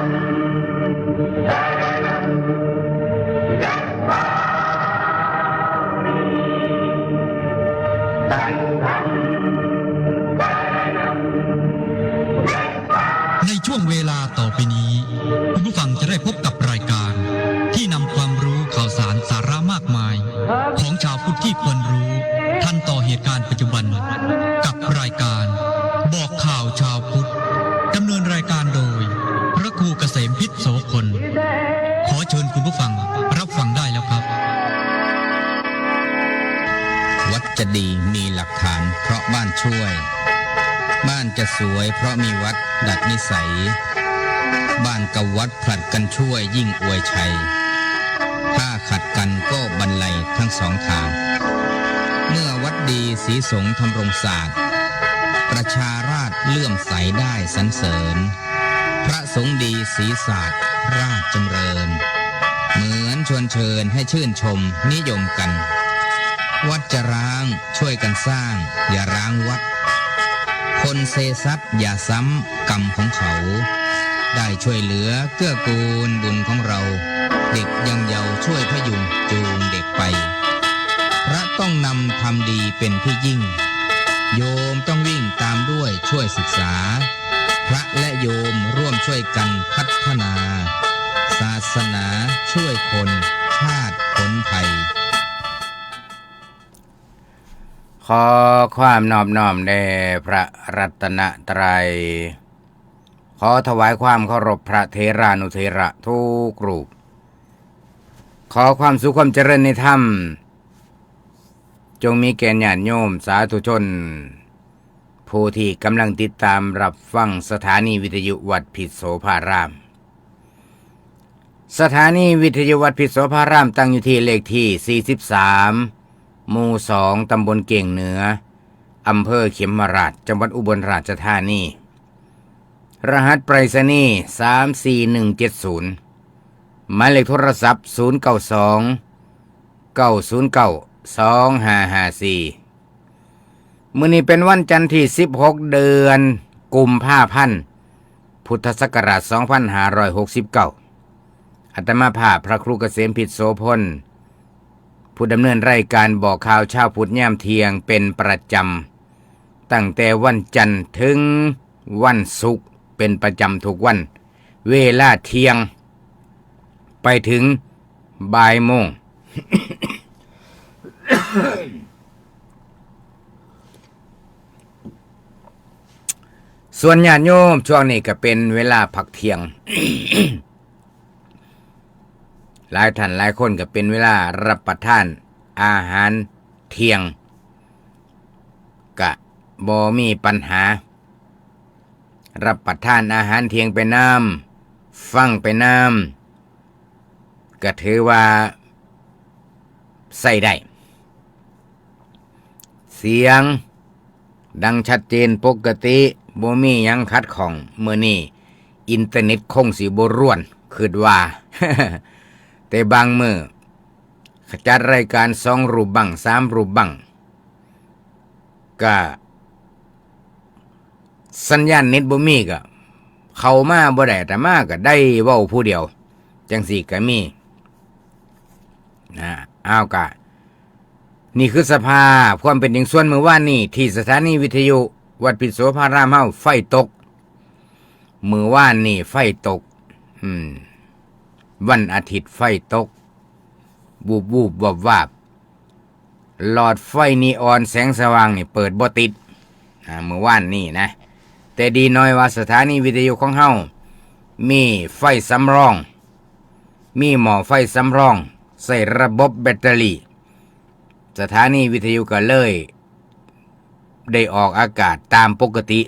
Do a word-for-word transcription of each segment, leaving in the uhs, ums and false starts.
ในช่วงเวลาต่อไปนี้ คุณผู้ฟังจะได้พบกับรายการที่นำความรู้ข่าวสารสาระมากมาย ของชาวพุทธที่ควรรู้ ทันต่อเหตุการณ์ปัจจุบัน กับรายการบอกข่าวชาวพุทธ ดำเนินรายการโดย พระครูเกษมพิษโสพล ขอเชิญคุณผู้ฟังรับฟังได้แล้วครับ วัดจะดีมีหลักฐานเพราะบ้านช่วย บ้านจะสวยเพราะมีวัดดัดนิสัย บ้านกับวัดผลัดกันช่วยยิ่งอวยชัย ถ้าขัดกันก็บรรลัยทั้งสองทาง เมื่อวัดดีศรีสงฆ์ธำรงศาสตร์ ประชาราษฎร์เลื่อมใสได้สรรเสริญ พระสงฆ์ดีศรีศาสตร์ราชจำเริญ เหมือนชวนเชิญให้ชื่นชมนิยมกัน วัดจะร้างช่วยกันสร้าง อย่าร้างวัด คนเซซัดอย่าซ้ำกรรมของเขา ได้ช่วยเหลือเกื้อกูลบุญของเรา เด็กยังเยาว์ช่วยพยุงจูงเด็กไป พระต้องนำทำดีเป็นที่ยิ่ง โยมต้องวิ่งตามด้วยช่วยศึกษา พระและโยมร่วมช่วยกันพัฒนา ศาสนาช่วยคน ชาติพ้นภัย ขอความนอบน้อมแด่พระรัตนตรัย ขอถวายความเคารพพระเถรานุเถระทุกรูป ขอความสุขความเจริญในธรรม จงมีแก่ญาติโยมสาธุชน ผู้ที่กำลังติดตามรับฟังสถานีวิทยุวัดพิษโสภาราม สถานีวิทยุวัดพิษโสภารามตั้งอยู่ที่เลขที่ สี่สิบสาม หมู่ สอง ตำบลเก่งเหนือ อำเภอเขมราฐ จังหวัดอุบลราชธานี รหัสไปรษณีย์ สามสี่หนึ่งเจ็ดศูนย์ หมายเลขโทรศัพท์ ศูนย์เก้าสอง เก้าศูนย์เก้า สองห้าห้าสี่ มื้อนี้เป็นวันจันทร์ที่ สิบหก เดือนกุมภาพันธ์ พุทธศักราช สองพันห้าร้อยหกสิบเก้า อาตมาภาพพระครูเกษมพิษโสพล ผู้ดำเนินรายการบอกข่าวเช้าพุทธยามเที่ยงเป็นประจำ ตั้งแต่วันจันทร์ถึงวันศุกร์เป็นประจำทุกวัน เวลาเที่ยง ไปถึงบ่ายโมง ส่วนญาติโยมช่วงนี้ก็เป็นเวลาพักเที่ยง หลายท่านหลายคนก็เป็นเวลารับประทานอาหารเที่ยง กะบ่มีปัญหา รับประทานอาหารเที่ยงไปนำ ฟังไปนำ ก็ถือว่าใช้ได้ เสียงดังชัดเจนปกติ บ่มีหยังขัดข้อง มื้อนี้อินเทอร์เน็ตคงสิบ่รวน คิดว่า แต่บางมื้อจัดรายการสองรูปบั้ง สามรูปบั้ง ก็ สัญญาณเน็ตบ่มีก็เข้ามาบ่ได้ อาตมาก็ได้เว้าผู้เดียว จังซี้ก็มี นะ อ้าว ก็ นี่คือสภาพความเป็นจริง ส่วนมื้อวานนี้ที่สถานีวิทยุวัดพิษโสภารามเฮาไฟตก มื้อวานนี้ไฟตก อืม วันอาทิตย์ไฟตก วูบๆ วับๆ หลอดไฟนีออนแสงสว่างนี่เปิดบ่ติด อ่า มื้อวานนี้นะ แต่ดีหน่อยว่าสถานีวิทยุของเฮามีไฟสำรอง มีหม้อไฟสำรอง ใช้ระบบแบตเตอรี่ สถานีวิทยุก็เลยได้ออกอากาศตามปกติ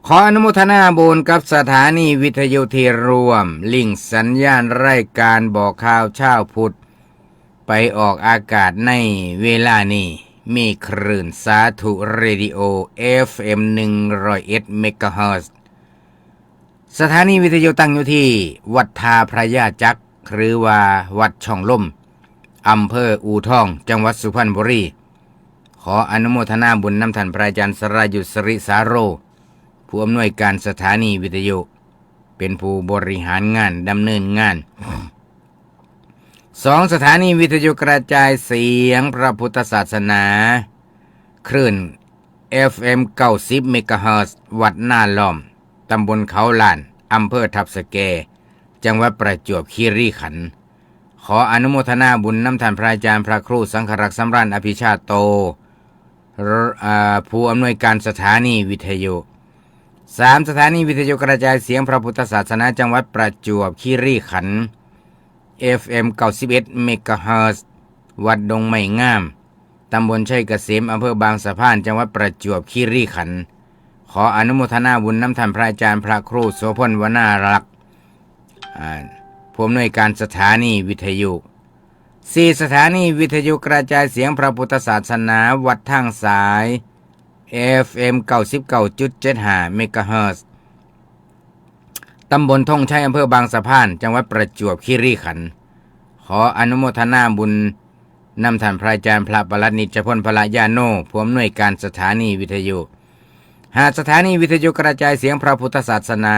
ขออนุโมทนาบุญกับสถานีวิทยุที่ร่วมลิงก์สัญญาณรายการบอกข่าวเช้าพุทธ ไปออกอากาศในเวลานี้ มีคลื่นสาธุเรดิโอ เอฟเอ็ม หนึ่งร้อยเอ็ด เมกะเฮิรตซ์ สถานีวิทยุตั้งอยู่ที่วัดท่าพระยาจักร หรือว่าวัดช่องลม อำเภออู่ทอง จังหวัดสุพรรณบุรี ขออนุโมทนาบุญนำท่านพระอาจารย์สรายุทธ สิริสาโร ผู้อำนวยการสถานีวิทยุ เป็นผู้บริหารงานดำเนินงาน สอง สถานีวิทยุกระจายเสียงพระพุทธศาสนา คลื่น เอฟเอ็ม เก้าสิบ เมกะเฮิรตซ์ วัดนาล้อม ตำบลเขาล้าน อำเภอทับสะแก จังหวัดประจวบคีรีขันธ์ ขออนุโมทนาบุญนำท่านพระอาจารย์พระครูสังฆรักษ์สำราญอภิชาโต ร- อ่า ผู้อำนวยการสถานีวิทยุ สาม สถานีวิทยุกระจายเสียงพระพุทธศาสนาจังหวัดประจวบคีรีขันธ์ เอฟเอ็ม เก้าสิบเอ็ด เมกะเฮิรตซ์ วัดดงไม้งาม ตำบลชัยเกษม อำเภอบางสะพาน จังหวัดประจวบคีรีขันธ์ ขออนุโมทนาบุญนำท่านพระอาจารย์พระครูโสพลวนารักษ์ อ่า ผู้อำนวยการสถานีวิทยุ สี่ สถานีวิทยุกระจายเสียงพระพุทธศาสนาวัดทางสาย เอฟเอ็ม เก้าสิบเก้าจุดเจ็ดห้า เมกะเฮิรตซ์ ตำบลธงชัย อำเภอบางสะพาน จังหวัดประจวบคีรีขันธ์ ขออนุโมทนาบุญนำท่านพระอาจารย์พระปลัดนิจพลพละญาโน ผู้อำนวยการสถานีวิทยุ ห้า สถานีวิทยุกระจายเสียงพระพุทธศาสนา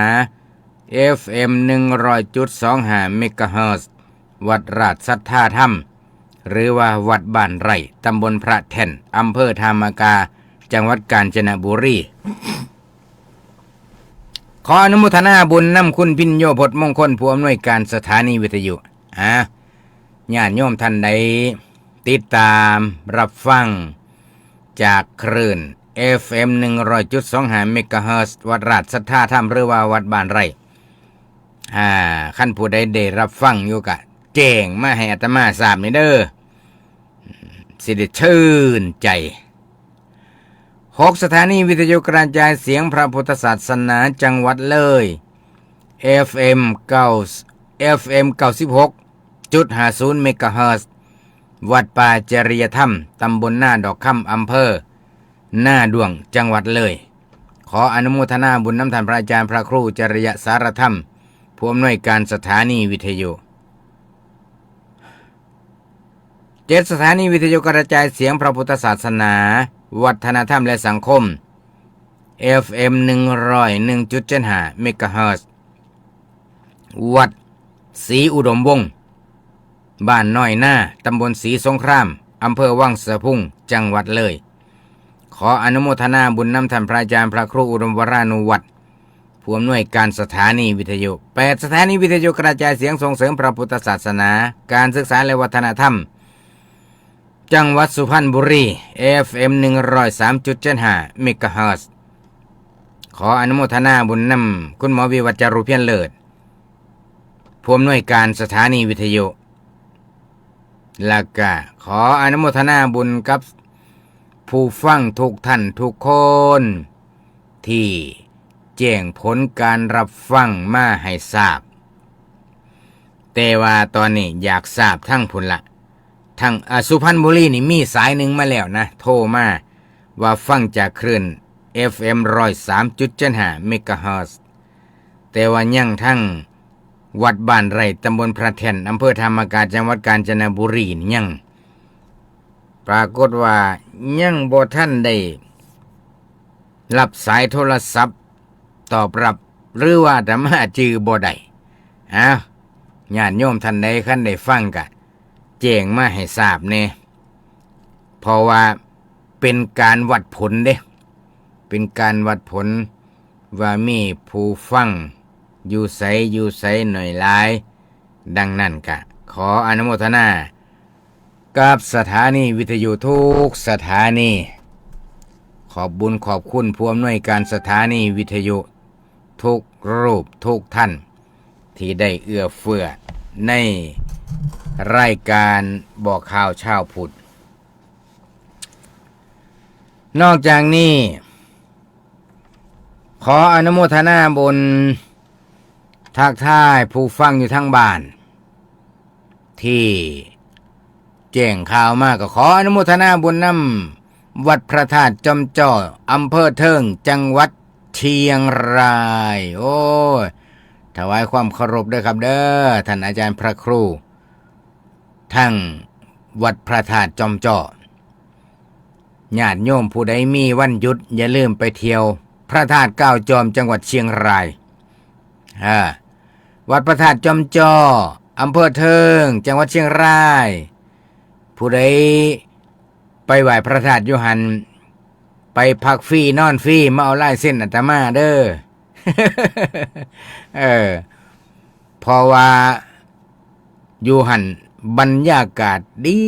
เอฟเอ็ม หนึ่งร้อยจุดสองห้า เมกะเฮิรตซ์ วัดราชสัทธาธรรม หรือว่าวัดบ้านไร่ ตำบลพระแท่น อำเภอธามกา จังหวัดกาญจนบุรี ขออนุโมทนาบุญนำคุณพิญโยพจน์มงคล ผู้อำนวยการสถานีวิทยุ อ่า ญาติโยมท่านใดติดตามรับฟังจากคลื่น เอฟเอ็ม หนึ่งร้อยจุดสองห้า เมกะเฮิรตซ์ วัดราชสัทธาธรรม หรือว่าวัดบ้านไร่ อ่า คันผู้ใดได้รับฟังอยู่กะแจ้งมาให้อาตมาทราบนี่เด้อ สิได้ชื่นใจ หก สถานีวิทยุกระจายเสียงพระพุทธศาสนาจังหวัดเลย เอฟเอ็ม เก้า เอฟเอ็ม เก้าสิบหกจุดห้าศูนย์ เมกะเฮิรตซ์ วัดป่าจริยธรรม ตำบลนาดอกคำ อำเภอนาด้วง จังหวัดเลย ขออนุโมทนาบุญนำท่านพระอาจารย์พระครูจริยสารธรรม ผู้อำนวยการสถานีวิทยุ เจ็ด สถานีวิทยุกระจายเสียงพระพุทธศาสนา วัฒนธรรมและสังคม เอฟเอ็ม หนึ่งร้อยหนึ่งจุดเจ็ดห้า เมกะเฮิรตซ์ วัดศรีอุดมวงศ์ บ้านน้อยนา ตำบลศรีสงคราม อำเภอวังสะพุง จังหวัดเลย ขออนุโมทนาบุญนำท่านพระอาจารย์พระครูอุดมวรานุวัฒน์ ผู้อำนวยการสถานีวิทยุ แปด สถานีวิทยุกระจายเสียงส่งเสริมพระพุทธศาสนา การศึกษาและวัฒนธรรม จังหวัดสุพรรณบุรี เอฟเอ็ม หนึ่งร้อยสามจุดเจ็ดห้า เมกะเฮิรตซ์ ขออนุโมทนาบุญนำคุณหมอวิวัฒน์ จารุเพียรเลิศ ผู้อำนวยการสถานีวิทยุ และก็ขออนุโมทนาบุญกับผู้ฟังทุกท่านทุกคน ที่แจ้งผลการรับฟังมาให้ทราบ แต่ว่าตอนนี้อยากทราบทั้งพุ้นละ ทั้ง อ่า สุพรรณบุรีนี่มีสายหนึ่งมาแล้วนะ โทรมาว่าฟังจากคลื่น เอฟเอ็ม ร้อยสามจุดเจ็ดห้า เมกะเฮิรตซ์ แต่ว่ายังทั้งวัดบ้านไร่ ตำบลพระแท่น อำเภอธามกา จังหวัดกาญจนบุรีนี่ยัง ปรากฏว่ายังบ่ทันได้รับสายโทรศัพท์ตอบรับ หรือว่าอาตมาจื่อบ่ได้ อ้าว ญาติโยมท่านใดคันได้ฟังกะแจ้งมาให้ทราบแหน่ เพราะว่าเป็นการวัดผลเด้ เป็นการวัดผลว่ามีผู้ฟังอยู่ไสอยู่ไสหน่อยหลาย ดังนั้นกะขออนุโมทนากับสถานีวิทยุทุกสถานี ขอบบุญขอบคุณผู้อำนวยการสถานีวิทยุทุกรูปทุกท่าน ที่ได้เอื้อเฟื้อในรายการบอกข่าวชาวพุทธ นอกจากนี้ ขออนุโมทนาบุญ ทักทายผู้ฟังอยู่ทางบ้าน ที่แจ้งข่าวมา ก็ขออนุโมทนาบุญนำวัดพระธาตุจอมจ้อ อำเภอเทิง จังหวัดเชียงราย โอ้ย ถวายความเคารพด้วยครับเด้อ ท่านอาจารย์พระครู ทั้งวัดพระธาตุจอมจ้อ ญาติโยมผู้ใดมีวันหยุด อย่าลืมไปเที่ยว พระธาตุเก้าจอมจังหวัดเชียงราย อ่า วัดพระธาตุจอมจ้อ อำเภอเทิง จังหวัดเชียงราย ผู้ใดไปไหว้พระธาตุอยู่หั้น ไปพักฟรีนอนฟรี มาเอาลายเซ็นอาตมาเด้อ เออ เพราะว่าอยู่หั้นบรรยากาศดี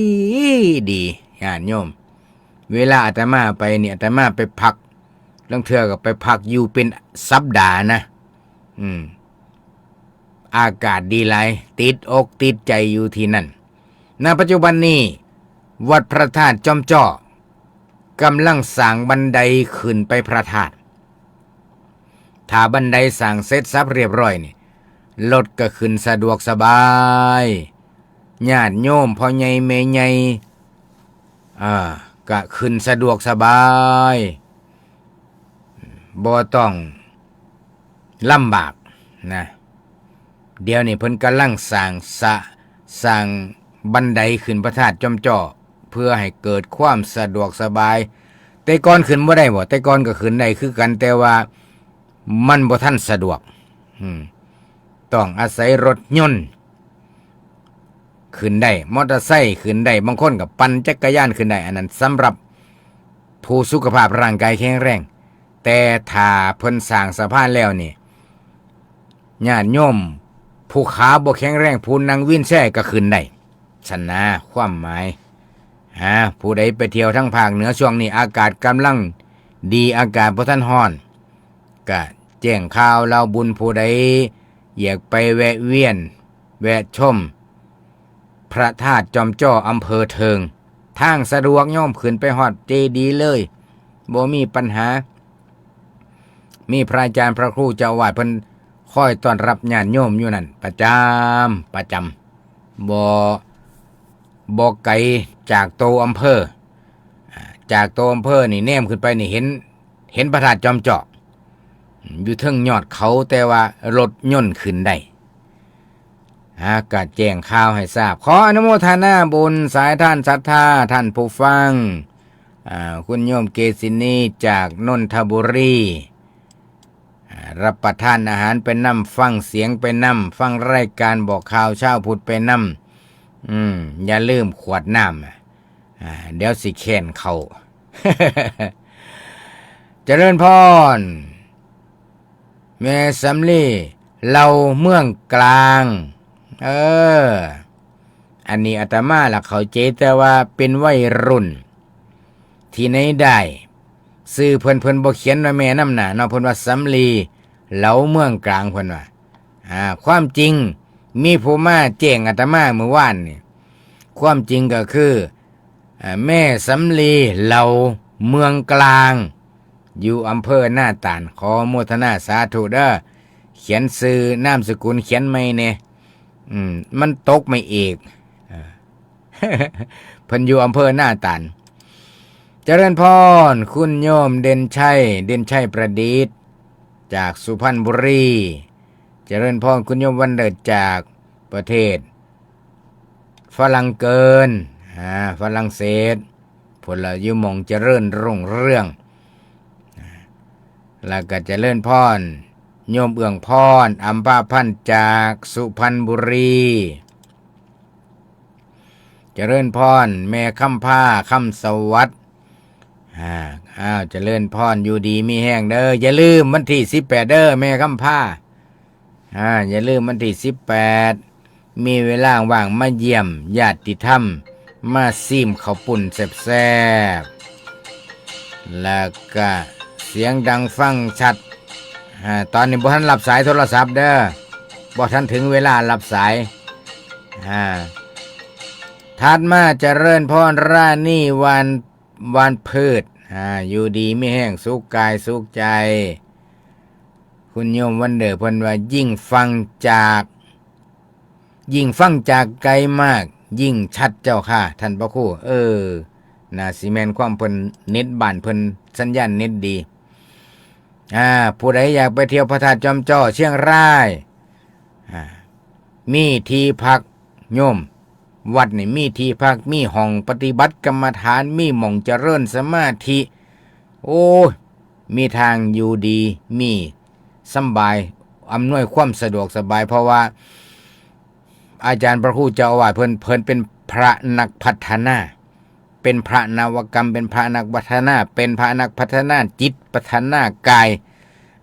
ดี ญาติโยม เวลาอาตมาไปเนี่ย อาตมาไปพัก ลางเทื่อก็ไปพักอยู่เป็นสัปดาห์นะ อืม อากาศดีหลาย ติดอกติดใจอยู่ที่นั่น ณ ปัจจุบันนี้ วัดพระธาตุจอมจ้อกำลังสร้างบันไดขึ้นไปพระธาตุ ถ้าบันไดสร้างเสร็จสับเรียบร้อยนี่ รถก็ขึ้นสะดวกสบาย ญาติโยมพ่อใหญ่แม่ใหญ่ อ่า ก็ขึ้นสะดวกสบาย บ่ต้องลำบากนะ เดี๋ยวนี้เพิ่นกำลังสร้างสะ สร้างบันไดขึ้นพระธาตุจอมจ้อ เพื่อให้เกิดความสะดวกสบาย แต่ก่อนขึ้นบ่ได้บ่ แต่ก่อนก็ขึ้นได้คือกัน แต่ว่ามันบ่ทันสะดวก อืม ต้องอาศัยรถยนต์ขึ้นได้ มอเตอร์ไซค์ขึ้นได้ บางคนก็ปั่นจักรยานขึ้นได้ อันนั้นสำหรับผู้สุขภาพร่างกายแข็งแรง แต่ถ้าเพิ่นสร้างสะพานแล้วนี่ ญาติโยมผู้ขาบ่แข็งแรง ผู้นั่งวีลแชร์ก็ขึ้นได้ ซั่นนะ ความหมาย อ่า ผู้ใดไปเที่ยวทางภาคเหนือช่วงนี้ อากาศกำลังดี อากาศบ่ทันร้อน ก็แจ้งข่าวเล่าบุญ ผู้ใดอยากไปแวะเวียน แวะชม พระธาตุจอมจ้อ อำเภอเทิง ทางสะดวกโยม ขึ้นไปฮอดเจดีย์เลย บ่มีปัญหา มีพระอาจารย์พระครูเจ้าอาวาสเพิ่นคอยต้อนรับญาติโยมอยู่นั่น ประจำ ประจำ บ่ บ่ไกลจากโตอำเภอ อ่า จากโตอำเภอนี่แนมขึ้นไปนี่เห็น เห็นพระธาตุจอมจ้อ อยู่เทิงยอดเขา แต่ว่ารถยนต์ขึ้นได้ อ่า ก็แจ้งข่าวให้ทราบ ขออนุโมทนาบุญสายทานศรัทธาท่านผู้ฟัง อ่า คุณโยมเกศินีจากนนทบุรี อ่า รับประทานอาหารไปนำ ฟังเสียงไปนำ ฟังรายการบอกข่าวเช้าพุทธไปนำ อืม อย่าลืมขวดน้ำ อ่ะ อ่า เดี๋ยวสิแค้นเข้า เจริญพร แม่สำลี เหล่าเมืองกลาง เออ อันนี้อาตมาละเข้าใจ แต่ว่าเป็นวัยรุ่น ที่ไหนได้ ชื่อเพิ่น เพิ่นบ่เขียนว่าแม่นำหน้าเนาะ เพิ่นว่าสำลี เหล่าเมืองกลาง เพิ่นว่า อ่า ความจริงมีผู้มาแจ้งอาตมาเมื่อวานนี่ ความจริงก็คือ อ่า แม่สำลี เหล่าเมืองกลาง อยู่อำเภอหน้าต่าน ขอโมทนาสาธุเด้อ เขียนชื่อนามสกุลเขียนใหม่แหน่ อืม มันตกไม่เอก เออ เพิ่นอยู่อำเภอหน้าต่าน เจริญพร คุณโยมเด่นชัย เด่นชัยประดิษฐ์ จากสุพรรณบุรี เจริญพร คุณโยมวันเลิศจากประเทศฝรั่งเกิน อ่า ฝรั่งเศส พุ้นละ อยู่หม่องเจริญรุ่งเรือง อ่า แล้วก็เจริญพร โยมเอื้องพร อัมพพันธ์ จากสุพรรณบุรี เจริญพร แม่คำพา คำสวัสดิ์ อ่า อ้าว เจริญพร อยู่ดีมีแฮงเด้อ อย่าลืมวันที่สิบแปดเด้อ แม่คำพา อ่า อย่าลืมวันที่สิบแปด มีเวลาว่างมาเยี่ยมญาติธรรม มาซิมข้าวปุ้นแซ่บๆ แล้วก็เสียงดังฟังชัด อ่า ตอนนี้บ่ทันรับสายโทรศัพท์เด้อ บ่ทันถึงเวลารับสาย อ่า ถัดมาเจริญพร ราณี วาน วานพืช อ่า อยู่ดีมีแฮง สุขกายสุขใจ คุณโยมวันเดอร์เพิ่นว่า ยิ่งฟังจาก ยิ่งฟังจากไกลมาก ยิ่งชัดเจ้าค่ะ ท่านพระครู เออ น่าสิแม่นความเพิ่น เน็ตบ้านเพิ่น สัญญาณเน็ตดี อ่า ผู้ใดอยากไปเที่ยวพระธาตุจอมจ้อ เชียงราย อ่า มีที่พักโยม วัดนี่มีที่พัก มีห้องปฏิบัติกรรมฐาน มีหม่องเจริญสมาธิ โอ้ย มีทางอยู่ดี มีสำบาย อำนวยความสะดวกสบาย เพราะว่าอาจารย์พระครูเจ้าอาวาสเพิ่น เพิ่นเป็นพระนักพัฒนา เป็นพระนวกรรม เป็นพระนักพัฒนา เป็นพระนักพัฒนาจิต พัฒนากาย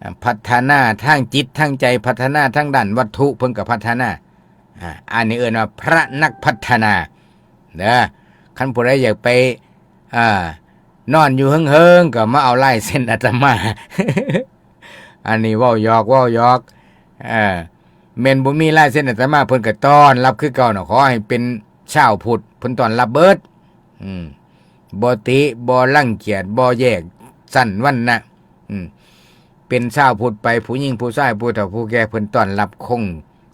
อ่า พัฒนาทางจิตทางใจ พัฒนาทางด้านวัตถุ เพิ่นก็พัฒนา อ่า อันนี้เอิ้นว่าพระนักพัฒนา เด้อ คันผู้ใดอยากไป อ่า นอนอยู่เฮิงๆ ก็มาเอาลายเซ็นอาตมา อันนี้เว้าหยอก เว้าหยอก เออ แม่นบ่มีลายเซ็นอาตมา เพิ่นก็ต้อนรับคือเก่าน่ะ ขอให้เป็นชาวพุทธ เพิ่นต้อนรับเบิด อืม บ่ติ บ่รังเกียจ บ่แยกชั้นวรรณะ อืม เป็นชาวพุทธไป ผู้หญิง ผู้ชาย ผู้เฒ่า ผู้แก่ เพิ่นต้อนรับคง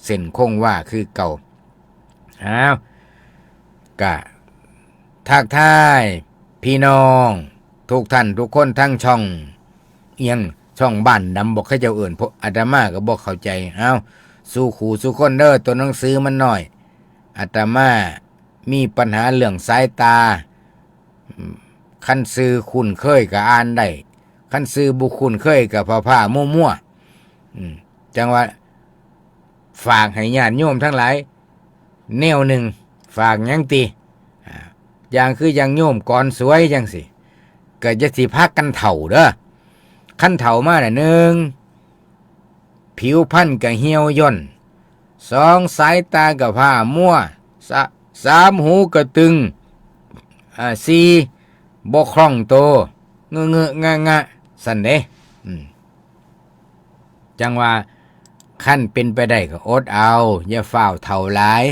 เส้นคงวาคือเก่า อ้าว กะทักทายพี่น้องทุกท่านทุกคนทางช่อง อิหยัง ช่องบ้านดำบอกเขาเจ้าเอิ้น พวกอาตมาก็บ่เข้าใจ เอ้า สู่คู่สู่คนเด้อ ตัวหนังสือมันน้อย อาตมามีปัญหาเรื่องสายตา อืม คันชื่อคุ้นเคยก็อ่านได้ คันชื่อบ่คุ้นเคยก็พร่าๆ มั่วๆ อืม จั่งว่า ฝากให้ญาติโยมทั้งหลาย แนวหนึ่ง ฝากหยังติ อ่า อย่างคืออย่างโยมกรสวยจั่งซี้ ก็อย่าสิพากันเฒ่าเด้อ คันเฒ่ามาน่ะ หนึ่ง ผิวพรรณก็เหี่ยวย่น สอง สายตาก็พร่ามัว สะ- สาม หูก็ตึง อ่า สี่ บ่คล่องโต เงอะเงอะงะงะ ซั่นเด้ อืม จั่งว่า คันเป็นไปได้ก็อดเอา อย่าฟ้าวเฒ่าหลาย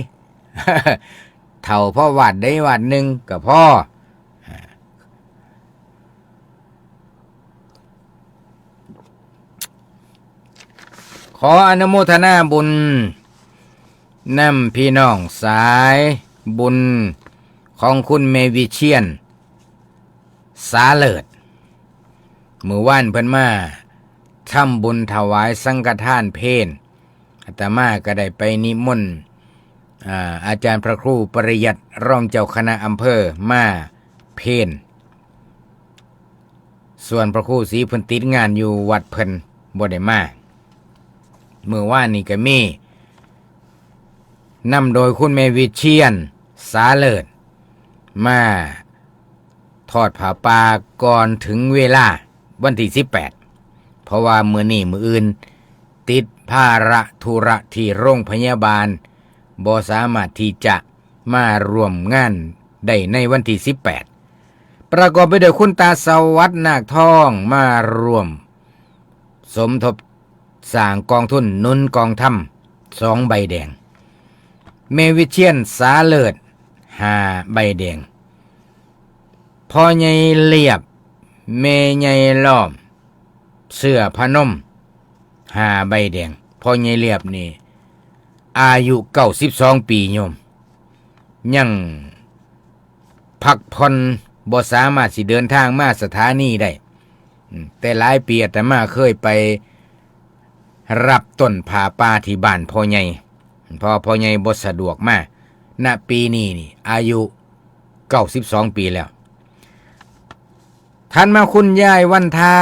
เฒ่าพอวาดใดวาดหนึ่งก็พอ ขออนุโมทนาบุญนำพี่น้องสายบุญของคุณแม่วิเชียร สาเลิศ มื้อวานเพิ่นมาทำบุญถวายสังฆทานเพล อาตมาก็ได้ไปนิมนต์ อ่า อาจารย์พระครูปริยัติรองเจ้าคณะอำเภอมาเพล ส่วนพระครูศรีเพิ่นติดงานอยู่วัดเพิ่นบ่ได้มา มื้อวานนี้ก็มี นำโดยคุณแม่วิเชียร สาเลิศ มาทอดผ้าป่าก่อนถึงเวลาวันที่สิบแปด เพราะว่ามื้อนี้มื้ออื่น ติดภาระธุระที่โรงพยาบาล บ่สามารถที่จะมาร่วมงานได้ในวันที่สิบแปด ประกอบไปด้วยคุณตาสวัสดิ์ นาคทอง มาร่วมสมทบสร้างกองทุนหนุนกองธรรม สองใบแดง แม่วิเชียร สาเลิศ ห้าใบแดง พ่อใหญ่เลียบ แม่ใหญ่ล้อม เสื้อพนม ห้าใบแดง พ่อใหญ่เลียบนี่ อายุเก้าสิบสองปีโยม ยังพักผ่อน บ่สามารถสิเดินทางมาสถานีได้ อืม แต่หลายปีอาตมาเคยไปรับต้นผ้าป่าที่บ้านพ่อใหญ่ เพราะพ่อใหญ่บ่สะดวกมา ณ ปีนี้นี่ อายุเก้าสิบสองปีแล้ว ถัดมาคุณยายวันทา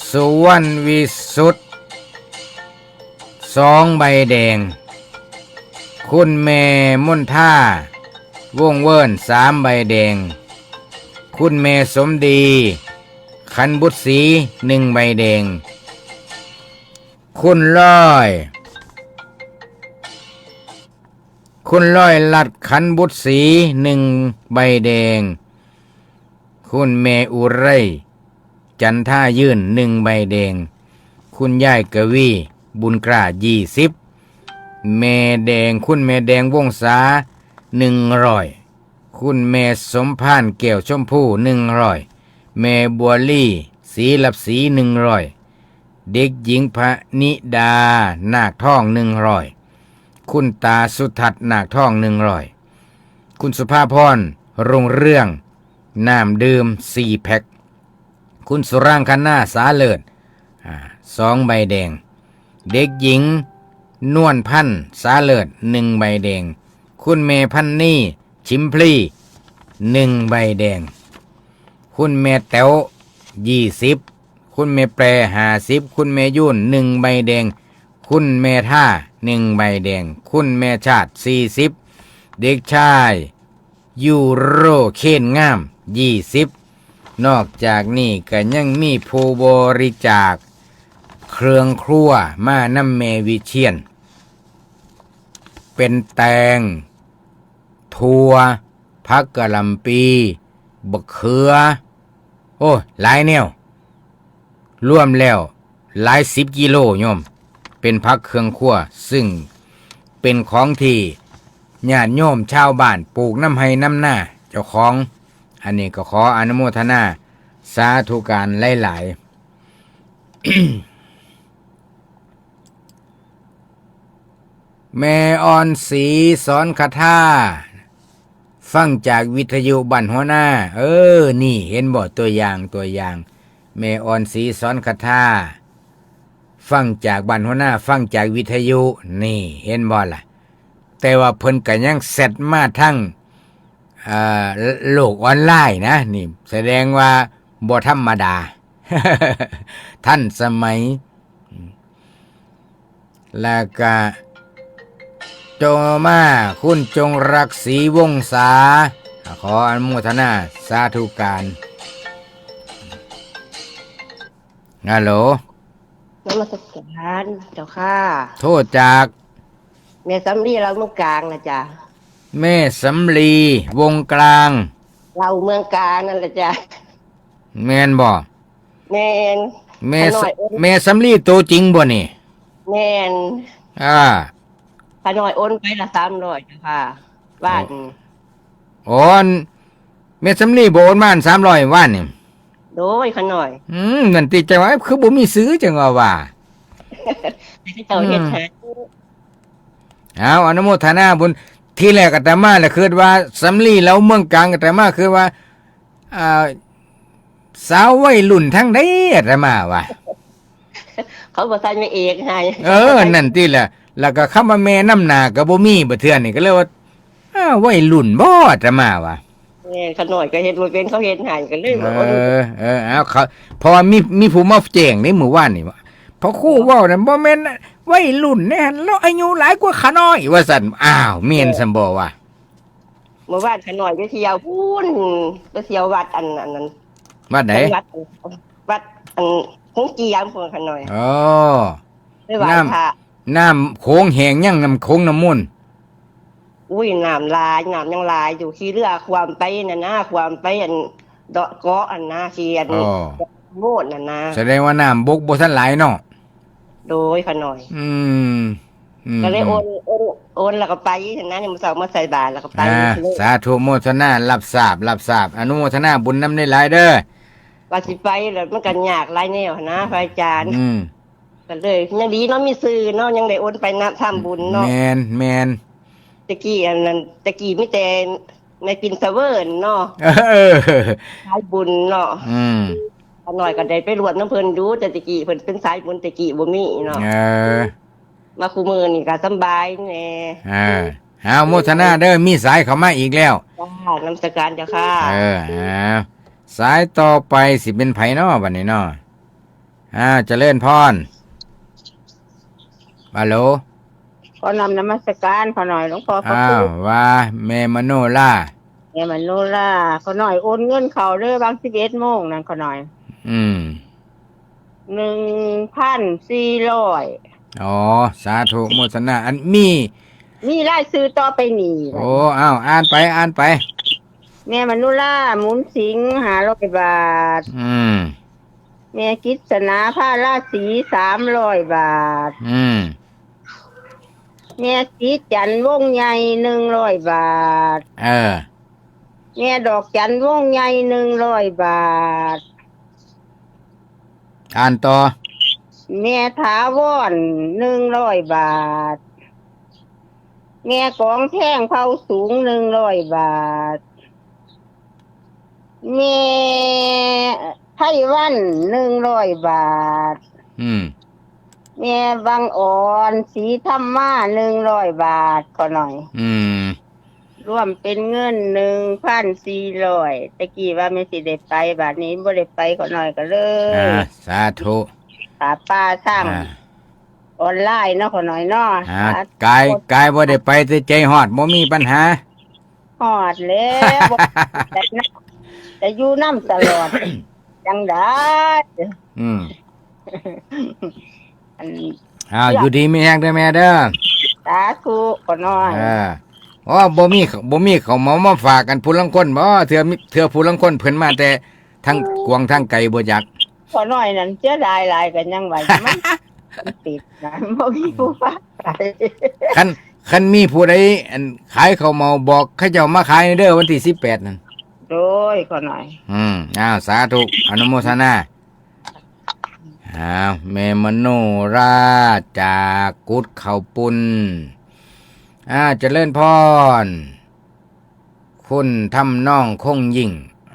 สุวรรณวิสุทธิ์ สองใบแดง คุณแม่มนทา วงศ์เวิร์น สามใบแดง คุณแม่สมดี ขันบุตรศรี หนึ่งใบแดง คุณร้อย คุณร้อยลัด ขันบุตรศรี หนึ่งใบแดง คุณแม่อุไร จันทายื่น หนึ่งใบแดง คุณยายกวี บุญกล้า ยี่สิบ แม่แดง คุณแม่แดงวงศา หนึ่งร้อย คุณแม่สมภาร แก้วชมพู หนึ่งร้อย แม่บัวลี ศรีลับศรี หนึ่งร้อย เด็กหญิงพนิดา นาคทอง หนึ่งร้อย คุณตาสุทัศน์ นาคทอง หนึ่งร้อย คุณสุภาพร รุ่งเรือง น้ำดื่ม สี่แพ็ค คุณสุรางคณา สาเลิศ อ่า สองใบแดง เด็กหญิง นวลพันธ์ สาเลิศ หนึ่งใบแดง คุณแม่พันนี ชิมพลี หนึ่งใบแดง คุณแม่แต๋ว ยี่สิบ คุณแม่แปร ห้าสิบ คุณแม่ยูน หนึ่งใบแดง คุณแม่ท่า หนึ่งใบแดง คุณแม่ชาติ สี่สิบ เด็กชาย ยูโร เคนงาม ยี่สิบ นอกจากนี้ก็ยังมีผู้บริจาคเครื่องครัวมานำแม่วิเชียร เป็นแตง ถั่ว ผักกะหล่ำปี บักเขือ โอ้ หลายแนว รวมแล้วหลายสิบกิโลโยม เป็นผักเครื่องครัว ซึ่งเป็นของที่ญาติโยมชาวบ้านปลูกนำไร่นำนาเจ้าของ อันนี้ก็ขออนุโมทนาสาธุการหลายๆ แม่อ่อนศรีสอนคาถา ฟังจากวิทยุบ้านหัวนา เออ นี่เห็นบ่ ตัวอย่าง ตัวอย่าง แม่อ่อนศรีสอนคาถา ฟังจากบ้านหัวนา ฟังจากวิทยุ นี่เห็นบ่ล่ะ แต่ว่าเพิ่นก็ยังแชตมาทาง เอ่อ โลกออนไลน์นะ นี่แสดงว่าบ่ธรรมดา ทันสมัย แล้วก็โจมา คุณจงรักศรีวงศา ขออนุโมทนาสาธุการ ฮัลโหล นมัสการเจ้าค่ะ โทรจาก แม่สำลีลาวเมืองกลางนะจ๊ะ แม่สำลีวงกลาง ลาวเมืองกลางนั่นแหละจ๊ะ แม่นบ่ แม่น แม่ส- ข้าน้อยโอน แม่สำลีตัวจริงบ่นี่ แม่น อ่า ข้าน้อยโอนไปละสามร้อยเจ้าค่ะ บ้าน โอ้ อัน แม่สำลีบ่โอนมาอันสามร้อยว่านนี่ โดยข้าน้อย อืม นั่นติ จังว่า คือบ่มีชื่อ จังว่าว่า ให้เขาเจ้าเฮ็ดให้ อืม เอา อนุโมทนาบุญ ทีแรกอาตมาน่ะคิดว่าสำลีลาวเมืองกลาง อาตมาคิดว่า อ่า สาววัยรุ่นทางใด อาตมาว่า เขาบ่ทันมาเอกให้ เออ นั่นติล่ะ แล้วก็คำว่าแม่นำหน้าก็บ่มี บัดเทื่อนี่ก็เลยว่า อ้าว วัยรุ่นบ่ อาตมาว่า แม่น ข้าน้อยก็เฮ็ดบ่เป็น เขาเฮ็ดให้ ก็เลยบ่ เออ เออ เอา เขา เพราะว่ามี มีผู้มาแจ้งในมื้อวานนี่ว่า พระครูเว้านั่นบ่แม่นวัยรุ่นเด้ ลาวอายุหลายกว่าข้าน้อย ว่าซั่น อ้าว แม่นซั่นบ่วะ เมื่อวานข้าน้อยไปเที่ยวพู้น ไปเที่ยววัดอัน อันนั้น วัดใด วัด วัดอันหงเจียมพู้นข้าน้อย อ๋อ ไปไหว้ น้ำ พระ น้ำโขงแห้งยัง น้ำโขงน้ำมูล อุ้ย น้ำหลาย น้ำยังหลายอยู่ ขี่เรือข้ามไปนั่นนะ ข้ามไปอันเดาะเกาะอันนะ ขี่อัน อ๋อ โมดนั่นนะ แสดงว่าน้ำบกบ่ทันหลายเนาะ โดยข้าน้อย อืม อืม ก็เลย อืม โอน โอน โอนแล้วก็ไปหั้นนะ มื้อเช้ามาใส่บาตรแล้วก็ไป อ่า เลย สาธุโมทนา รับทราบ รับทราบ อนุโมทนาบุญนำหลายๆเด้อ ว่าสิไปแล้วมันก็ยากหลายแนวหั้นนะ พระอาจารย์ อืม ก็เลยยังดีเนาะ มีชื่อเนาะ ยังได้โอนไปนะ ทำบุญเนาะ แม่น แม่น แต่กี้อันนั้น แต่กี้มีแต่แม่ปิ่นเสวิญเนาะ เออ สายบุญเนาะ อืม ข้าน้อยก็ได้ไปร่วมนำเพิ่นอยู่ แต่แต่กี้เพิ่นเป็นสายบุญ แต่กี้บ่มีเนาะ เออ มาคู่มื้อนี่ก็สำบายแหน่ เออ เอา โมทนาเด้อ มีสายเข้ามาอีกแล้ว จ้า นมัสการเจ้าค่ะ เออ เอา สายต่อไปสิเป็นไผน้อ บัดนี้น้อ อ้าว เจริญพร ฮัลโหล ขอนำนมัสการขอหน่อย หลวงพ่อพระ อ้าว ครู ว่าแม่มโนรา แม่มโนรา ขอหน่อยโอนเงินเข้าเด้อ บางสิบเอ็ดโมงนั่นขอหน่อย อืม หนึ่งพันสี่ร้อย อ๋อ สาธุโมทนา อันมี มีรายชื่อต่อไปนี่ โอ้ อ้าว อ่านไป อ่านไป แม่มโนรา หมุนสิงห์ ห้าร้อยบาท อืม แม่กิษณา พาราศี สามร้อยบาท อืม แม่สีจันทร์ วงใหญ่ หนึ่งร้อยบาท เออ แม่ดอกจันทร์ วงใหญ่ หนึ่งร้อยบาท อ่านต่อ แม่ถาวร หนึ่งร้อยบาท แม่กองแพง เผ่าสูง หนึ่งร้อยบาท แม่ไพวัน หนึ่งร้อยบาท อืม แม่บังอ่อน ศรีธรรมา หนึ่งร้อยบาทขอหน่อย อืม รวมเป็นเงินหนึ่งพันสี่ร้อย ตะกี้ว่าแม่นสิได้ไป บาดนี้บ่ได้ไป ข้าน้อยก็เลย อ่า สาธุ หาปลาทาง อ่า ออนไลน์เนาะ ข้าน้อยเนาะ อ่า หา กาย กายบ่ได้ไป แต่ใจฮอด บ่มีปัญหา ฮอดแล้ว บ่ แต่นะ แต่อยู่นำตลอด จั่งใด อืม อัน อ้าว อยู่ดีมีแฮงเด้อแม่เด้อ สาธุ ข้าน้อย เออ อ๋อ บ่มี บ่มีข้าวเหมามาฝากกันผู้ลางคนบ่ เทื่อมี เทื่อผู้ลางคนเพิ่นมาแต่ทางกวางทางไกลบ่จัก ข้าน้อยนั่นเสียดายหลาย ก็ยังว่ามัน มันติดนะ บ่มีผู้ฝากไป คัน คันมีผู้ใด อัน ขายข้าวเหมาบอกเขาเจ้ามาขายเด้อ วันที่สิบแปดนั่น โดย ข้าน้อย อืม อ้าว สาธุ อนุโมทนา อ้าว แม่มโนราจากกุดเขาปุ้น อ่า เจริญพร คุณทำนองคงยิ่ง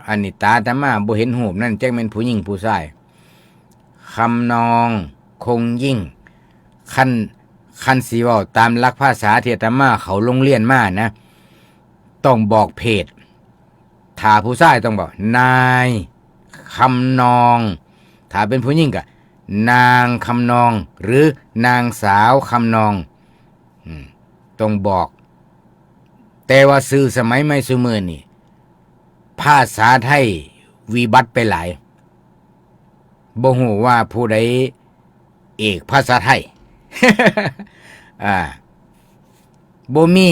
อันนี้ตาอาตมาบ่เห็นรูปนั่น จักแม่นผู้หญิงผู้ชาย คำนองคงยิ่ง คัน คันสิเว้าตามหลักภาษาที่อาตมาเข้าโรงเรียนมานะ ต้องบอกเพศ ถ้าผู้ชายต้องบอก นายคำนอง ถ้าเป็นผู้หญิงก็ นางคำนอง หรือนางสาวคำนอง อืม ต้องบอก แต่ว่าชื่อสมัยใหม่ซุมื้อนี่ ภาษาไทยวิบัติไปหลาย บ่ฮู้ว่าผู้ใดเอกภาษาไทย อ่า บ่มี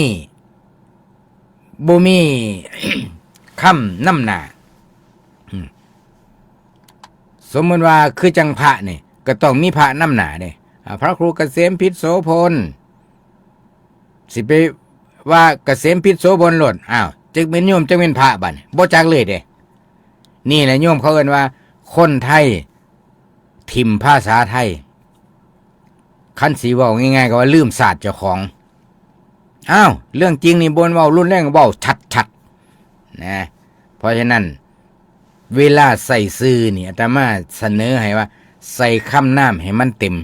บ่มี คำนำหน้า อืม สมมุติว่าคือจั่งพระนี่ ก็ต้องมีพระนำหน้าเด้ อ่า พระครูเกษมพิษโสพล สิไปว่าเกษมพิษโสพลโลด อ้าว จักแม่นโยม จักแม่นพระบัดนี้ บ่จักเลยเด้ นี่แหละโยม เขาเอิ้นว่าคนไทยถิ่มภาษาไทย คันสิเว้าง่ายๆ ก็ว่าลืมศาสตร์เจ้าของ อ้าว เรื่องจริงนี่บ่แม่นเว้ารุนแรง เว้าชัดๆ นะ เพราะฉะนั้น เวลาใส่ชื่อนี่ อาตมาเสนอให้ว่า ใส่คำนามให้มันเต็ม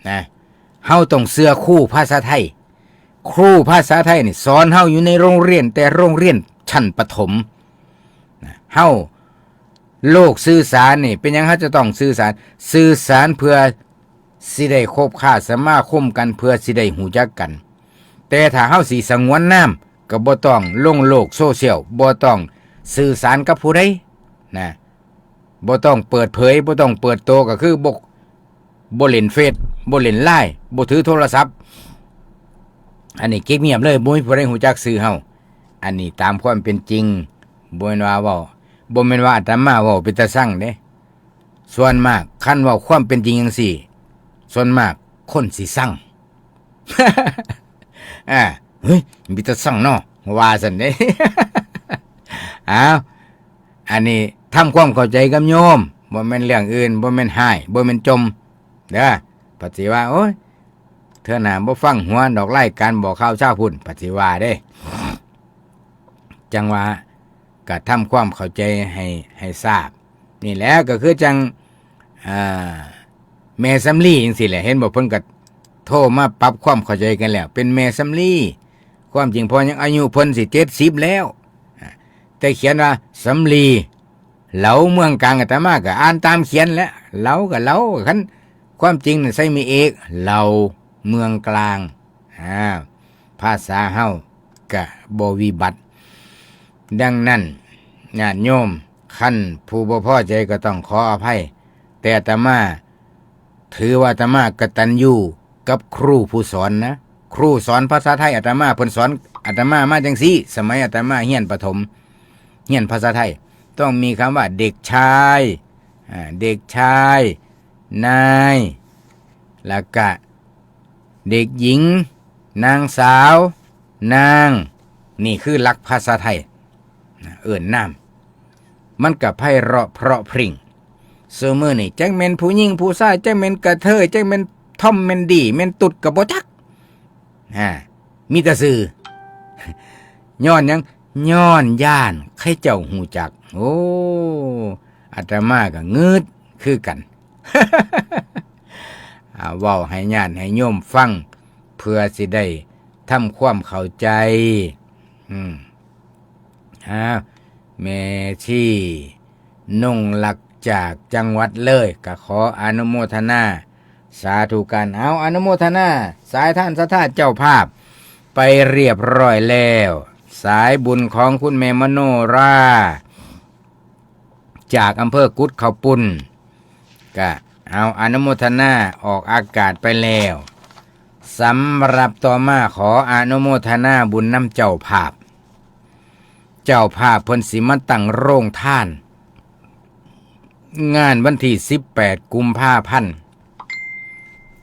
นะ เฮาต้องเชื่อครูภาษาไทย ครูภาษาไทยนี่สอนเฮาอยู่ในโรงเรียน แต่โรงเรียนชั้นประถม นะ เฮา โลกสื่อสารนี่ เป็นหยังเฮาจะต้องสื่อสาร สื่อสารเพื่อสิได้คบค้าสมาคมกัน เพื่อสิได้รู้จักกัน แต่ถ้าเฮาสิสงวนนาม ก็บ่ต้องลงโลกโซเชียล บ่ต้องสื่อสารกับผู้ใด นะ บ่ต้องเปิดเผย บ่ต้องเปิดโต ก็คือบ่ บ่เล่นเฟซ บ่เล่นไลน์ บ่ถือโทรศัพท์ อันนี้เก็บเงียบเลย บ่มีผู้ใดรู้จักชื่อเฮา อันนี้ตามความเป็นจริง บ่แม่นว่าเว้า บ่แม่นว่าอาตมาเว้าเป็นตาซังเด้ ส่วนมากคันเว้าความเป็นจริงจั่งซี้ ส่วนมากคนสิซัง อ่า เฮ้ย มีตาซังเนาะ ว่าซั่นเด้ อ้าว อันนี้ทำความเข้าใจกับโยม บ่แม่นเรื่องอื่น บ่แม่นฮ้าย บ่แม่นจ่ม เด้อ ผัดสิว่า โอ้ย เทื่อหน้าบ่ฟังหัวดอกรายการบอกข่าวชาวพุทธ ผัดสิว่าเด้ จั่งว่า ก็ทำความเข้าใจให้ ให้ทราบ นี่แหละก็คือจั่ง อ่า แม่สำลีจั่งซี้แหละ เห็นบ่ เพิ่นก็โทรมาปรับความเข้าใจกันแล้ว เป็นแม่สำลี ความจริงพอยังอายุเพิ่นสิเจ็ดสิบแล้ว อ่า แต่เขียนว่าสำลี เหลาเมืองกลาง อาตมาก็อ่านตามเขียนแหละ เหลาก็เหลา คันความจริงน่ะใส่มีเอก เหลาเมืองกลาง อ่า ภาษาเฮาก็บ่วิบัติ ดังนั้น ญาติโยม คันผู้บ่พอใจก็ต้องขออภัย แต่อาตมา ถือว่าอาตมากตัญญูกับครูผู้สอนนะ ครูสอนภาษาไทยอาตมา เพิ่นสอนอาตมามาจั่งซี้ สมัยอาตมาเรียนประถม เรียนภาษาไทย ต้องมีคำว่าเด็กชาย อ่า เด็กชาย นาย แล้วก็เด็กหญิง นางสาว นาง นี่คือหลักภาษาไทยนะ เอิ้นนาม มันก็ไพเราะเพราะพริ้ง ซุมื้อนี่จักแม่นผู้หญิงผู้ชาย จักแม่นกระเทย จักแม่นทอมแม่นดี แม่นตุ๊ดก็บ่จัก อ่า มีแต่ชื่อ ย้อนหยัง ย้อนย่านเขาเจ้าฮู้จัก โอ้ อาตมาก็งืดคือกัน อ่า เว้าให้ญาติให้โยมฟัง เพื่อสิได้ทำความเข้าใจ อืม อ้าว แม่ชีนุ่งลักจากจังหวัดเลยก็ขออนุโมทนาสาธุการ เอาอนุโมทนาสายทานศรัทธาเจ้าภาพไปเรียบร้อยแล้ว สายบุญของคุณแม่มโนรา จากอำเภอกุดเขาวปุ้น ก็เอาอนุโมทนาออกอากาศไปแล้ว สำหรับต่อมาขออนุโมทนาบุญนำเจ้าภาพ เจ้าภาพเพิ่นสิมาตั้งโรงทาน งานวันที่สิบแปดกุมภาพันธ์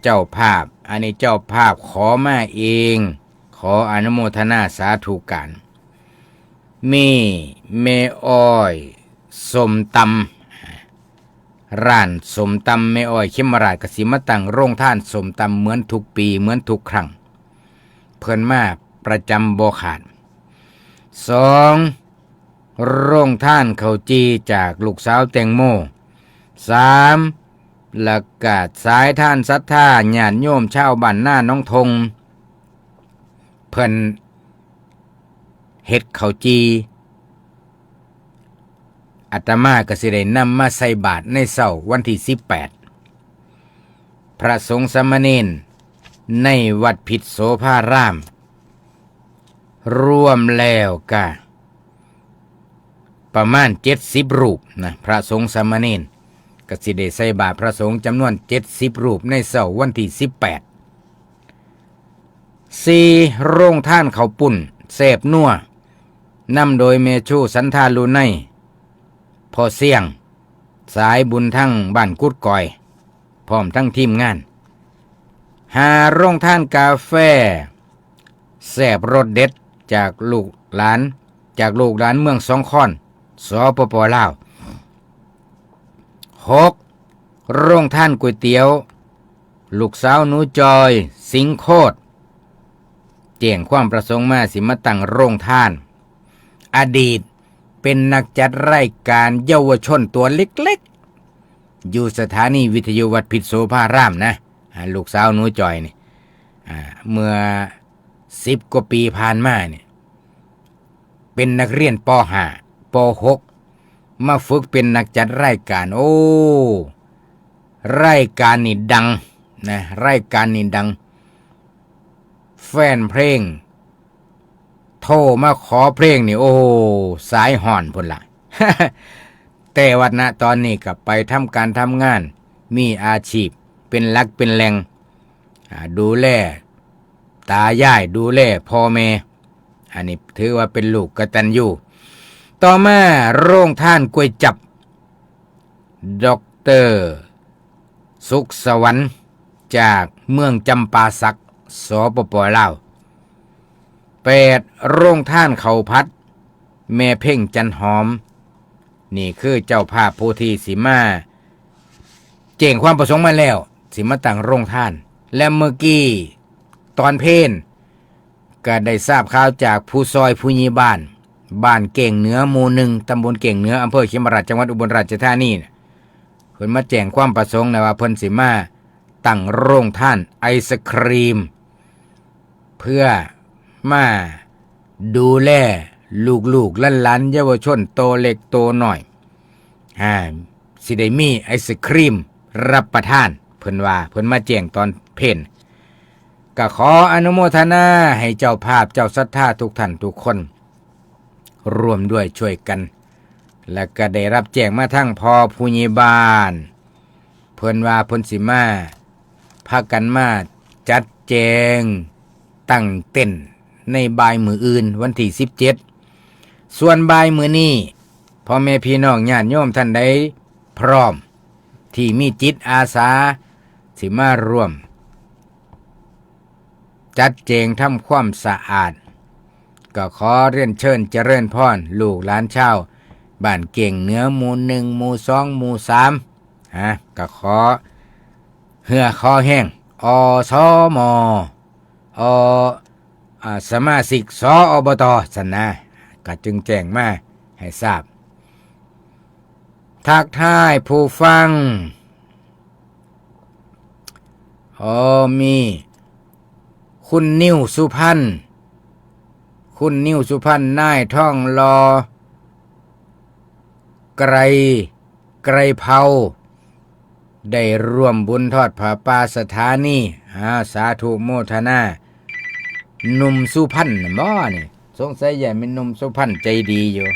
เจ้าภาพ อันนี้เจ้าภาพขอมาเอง ขออนุโมทนาสาธุการ มีแม่อ้อยส้มตำ ร้านส้มตำแม่อ้อยเขมราชก็สิมาตั้งโรงทานส้มตำเหมือนทุกปีเหมือนทุกครั้ง เพิ่นมาประจำบ่ขาด สอง โรงทานข้าวจี่จากลูกสาวแตงโม สาม แล้วก็สายทานศรัทธาญาติโยมชาวบ้านนาหนองทง เพิ่นเฮ็ดข้าวจี่ อาตมาก็สิได้นำมาใส่บาตรในเช้าวันที่สิบแปด พระสงฆ์สามเณรในวัดพิษโสภาราม รวมแล้วก็ประมาณเจ็ดสิบรูปนะ พระสงฆ์สามเณรก็สิได้ใส่บาตรพระสงฆ์จำนวนเจ็ดสิบรูปในเช้าวันที่สิบแปด สี่ โรงทานข้าวปุ้นแซ่บนัว นำโดยแม่ชูสันทาลุไน พ่อเสี่ยง สายบุญทั้งบ้านกุดกอย พร้อมทั้งทีมงาน ห้า โรงทานกาแฟแซ่บรสเด็ดจากลูกหลาน จากลูกหลานเมืองสองคอน สปป ลาว หก โรงทานก๋วยเตี๋ยว ลูกสาวหนูจอย สิงห์โคตร แจ้งความประสงค์มาสิมาตั้งโรงทาน อดีตเป็นนักจัดรายการเยาวชนตัวเล็กๆ อยู่สถานีวิทยุวัดพิษโสภารามนะ อ่า ลูกสาวหนูจอยนี่ อ่า เมื่อสิบกว่าปีผ่านมาเนี่ย เป็นนักเรียน ป.ห้า ป.หก มาฝึกเป็นนักจัดรายการ โอ้ รายการนี่ดังนะ รายการนี่ดัง แฟนเพลง โทรมาขอเพลงนี่ โอ้ สายฮ้อนพุ้นละ แต่ว่าณตอนนี้ก็ไปทำการทำงาน มีอาชีพเป็นหลักเป็นแหล่ง อ่า ดูแลตายาย ดูแลพ่อแม่ อันนี้ถือว่าเป็นลูกกตัญญู ต่อมาโรงทานก๋วยจั๊บ ด็อกเตอร์ สุขสวรรค์ จากเมืองจำปาสัก สปป ลาว แปด โรงทานข้าวผัด แม่เพ็งจันหอม นี่คือเจ้าภาพผู้ที่สิมาแจ้งความประสงค์มาแล้ว สิมาตั้งโรงทาน และเมื่อกี้ตอนเพล ก็ได้ทราบข่าวจากผู้ซอยผู้ใหญ่บ้าน บ้านเก้งเหนือหมู่หนึ่ง ตำบลเก้งเหนือ อำเภอเขมราช จังหวัดอุบลราชธานีน่ะ เพิ่นมาแจ้งความประสงค์นะว่าเพิ่นสิมาตั้งโรงทานไอศครีม เพื่อมาดูแลลูกๆหลานๆเยาวชนโตเล็กโตน้อย อ่า สิได้มีไอศครีมรับประทาน เพิ่นว่า เพิ่นมาแจ้งตอนเพล ก็ขออนุโมทนาให้เจ้าภาพเจ้าศรัทธาทุกท่านทุกคน ร่วมด้วยช่วยกัน และก็ได้รับแจ้งมาทางพ่อผู้ใหญ่บ้าน เพิ่นว่าเพิ่นสิมา พากันมาจัดแจงตั้งเต็นท์ในบ่ายมื้ออื่นวันที่สิบเจ็ด ส่วนบ่ายมื้อนี้ พ่อแม่พี่น้องญาติโยมท่านใดพร้อม ที่มีจิตอาสา สิมาร่วม จัดแจงทำความสะอาด ก็ขอเรียนเชิญเจริญพรลูกหลานชาวบ้านเก้งเหนือหมู่หนึ่ง หมู่สอง หมู่สาม ฮะ ก็ขอเหือขอแฮง อสม อ อ่า สมาชิก สอบต ซั่นนะ ก็จึงแจ้งมาให้ทราบ ทักทายผู้ฟัง อ๋อ มีคุณนิวสุพรรณ คุณนิวสุพรรณ นายทองหล่อ ไกร ไกรเผ่า ได้ร่วมบุญทอดผ้าป่าสถานี อ่า สาธุโมทนา หนุ่มสุพรรณน่ะบ่นี่ สงสัยจะเป็นหนุ่มสุพรรณใจดีอยู่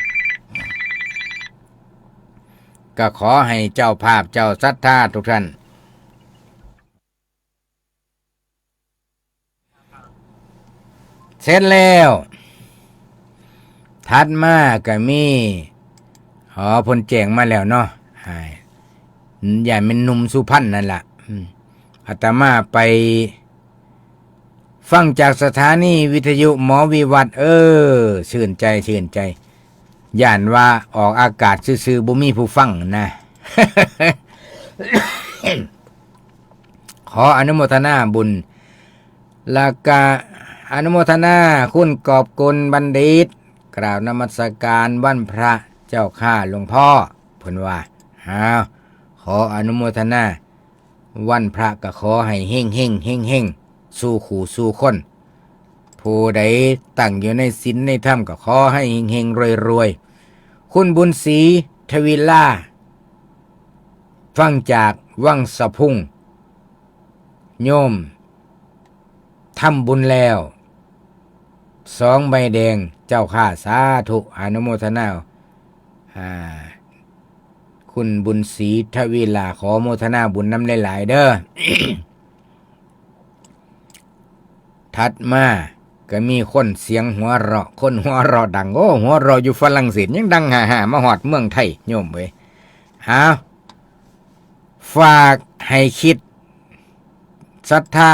ก็ขอให้เจ้าภาพเจ้าศรัทธาทุกท่าน เสร็จแล้ว ถัดมาก็มี อ๋อ เพิ่นแจ้งมาแล้วเนาะ อ่า ย่านแม่นหนุ่มสุพรรณนั่นล่ะ อืม อาตมาไป ฟังจากสถานีวิทยุหมอวิวัฒน์ เออ ชื่นใจ ชื่นใจ ย่านว่าออกอากาศซื่อๆ บ่มีผู้ฟังนะ ขออนุโมทนาบุญ แล้วก็อนุโมทนาคุณกอบกุลบัณฑิต กราบนมัสการวันพระเจ้าข้าหลวงพ่อ เพิ่นว่า อ้าว ขออนุโมทนา วันพระก็ขอให้เฮงๆ เฮงๆ สู่คู่สู่คน ผู้ใดตั้งอยู่ในศีลในธรรมก็ขอให้เฮงๆ รวยๆ คุณบุญศรี ทวีลา ฟังจากวังสะพุง โยมทำบุญแล้ว สองใบแดง เจ้าข้า สาธุ อนุโมทนา อ่า คุณบุญศรี ทวีลา ขอโมทนาบุญนำหลายๆ เด้อ ถัดมาก็มีคนเสียงหัวเราะ คนหัวเราะดัง โอ้ หัวเราะอยู่ฝรั่งเศส ยังดังฮ่าๆ มาฮอดเมืองไทย โยมเอ้ย อ้าว ฝากให้คิด ศรัทธา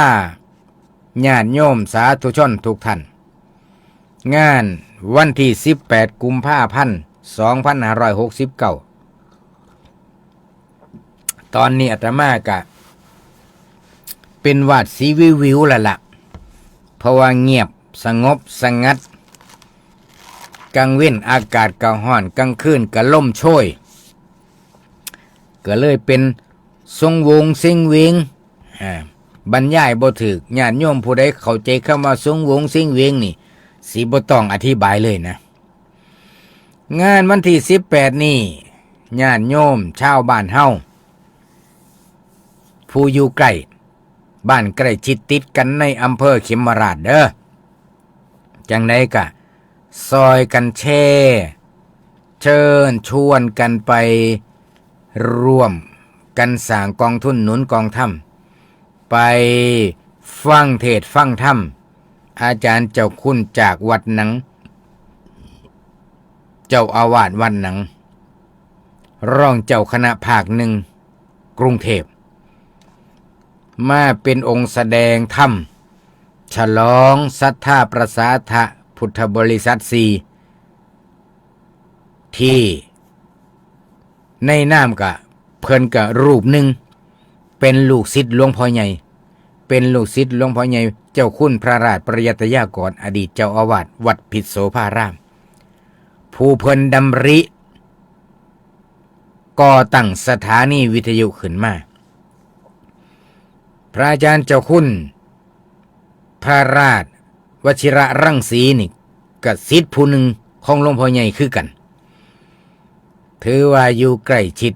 ญาติโยมสาธุชนทุกท่าน งานวันที่สิบแปด กุมภาพันธ์ สองพันห้าร้อยหกสิบเก้า ตอนนี้อาตมากะ เป็นหวัดสีวิวๆ แล้วล่ะ เพราะว่าเงียบสงบสงัด กลางเว็นอากาศก็ฮ้อน กลางคืนก็ลมโชย ก็เลยเป็นสงโวงเซ็งเวง อ่า บรรยายบ่ถูก ญาติโยมผู้ใดเข้าใจคำว่าสงโวงเซ็งเวงนี่ สิบ่ต้องอธิบายเลยนะ งานวันที่สิบแปดนี่ ญาติโยมชาวบ้านเฮา ผู้อยู่ใกล้ บ้านใกล้ชิดติดกันในอำเภอเขมราฐเด้อ จังใดกะซอยกันแชร์ เชิญชวนกันไปร่วมกันสร้างกองทุนหนุนกองธรรม ไปฟังเทศน์ฟังธรรม อาจารย์เจ้าคุณจากวัดหนัง เจ้าอาวาสวัดหนัง รองเจ้าคณะภาคหนึ่ง กรุงเทพ มาเป็นองค์แสดงธรรม ฉลองศรัทธาประสาทะพุทธบริษัทสี่ ที่ในนามกะเพิ่นกะรูปหนึ่ง เป็นลูกศิษย์หลวงพ่อใหญ่ เป็นลูกศิษย์หลวงพ่อใหญ่ เจ้าคุณพระราชปริยัตยากร อดีตเจ้าอาวาสวัดพิษโสภาราม ผู้เพิ่นดำริ ก่อตั้งสถานีวิทยุขึ้นมา พระอาจารย์เจ้าคุณ พระราชวชิระรังสีนี่ กะศิษย์ผู้หนึ่งของหลวงพ่อใหญ่คือกัน ถือว่าอยู่ใกล้ชิด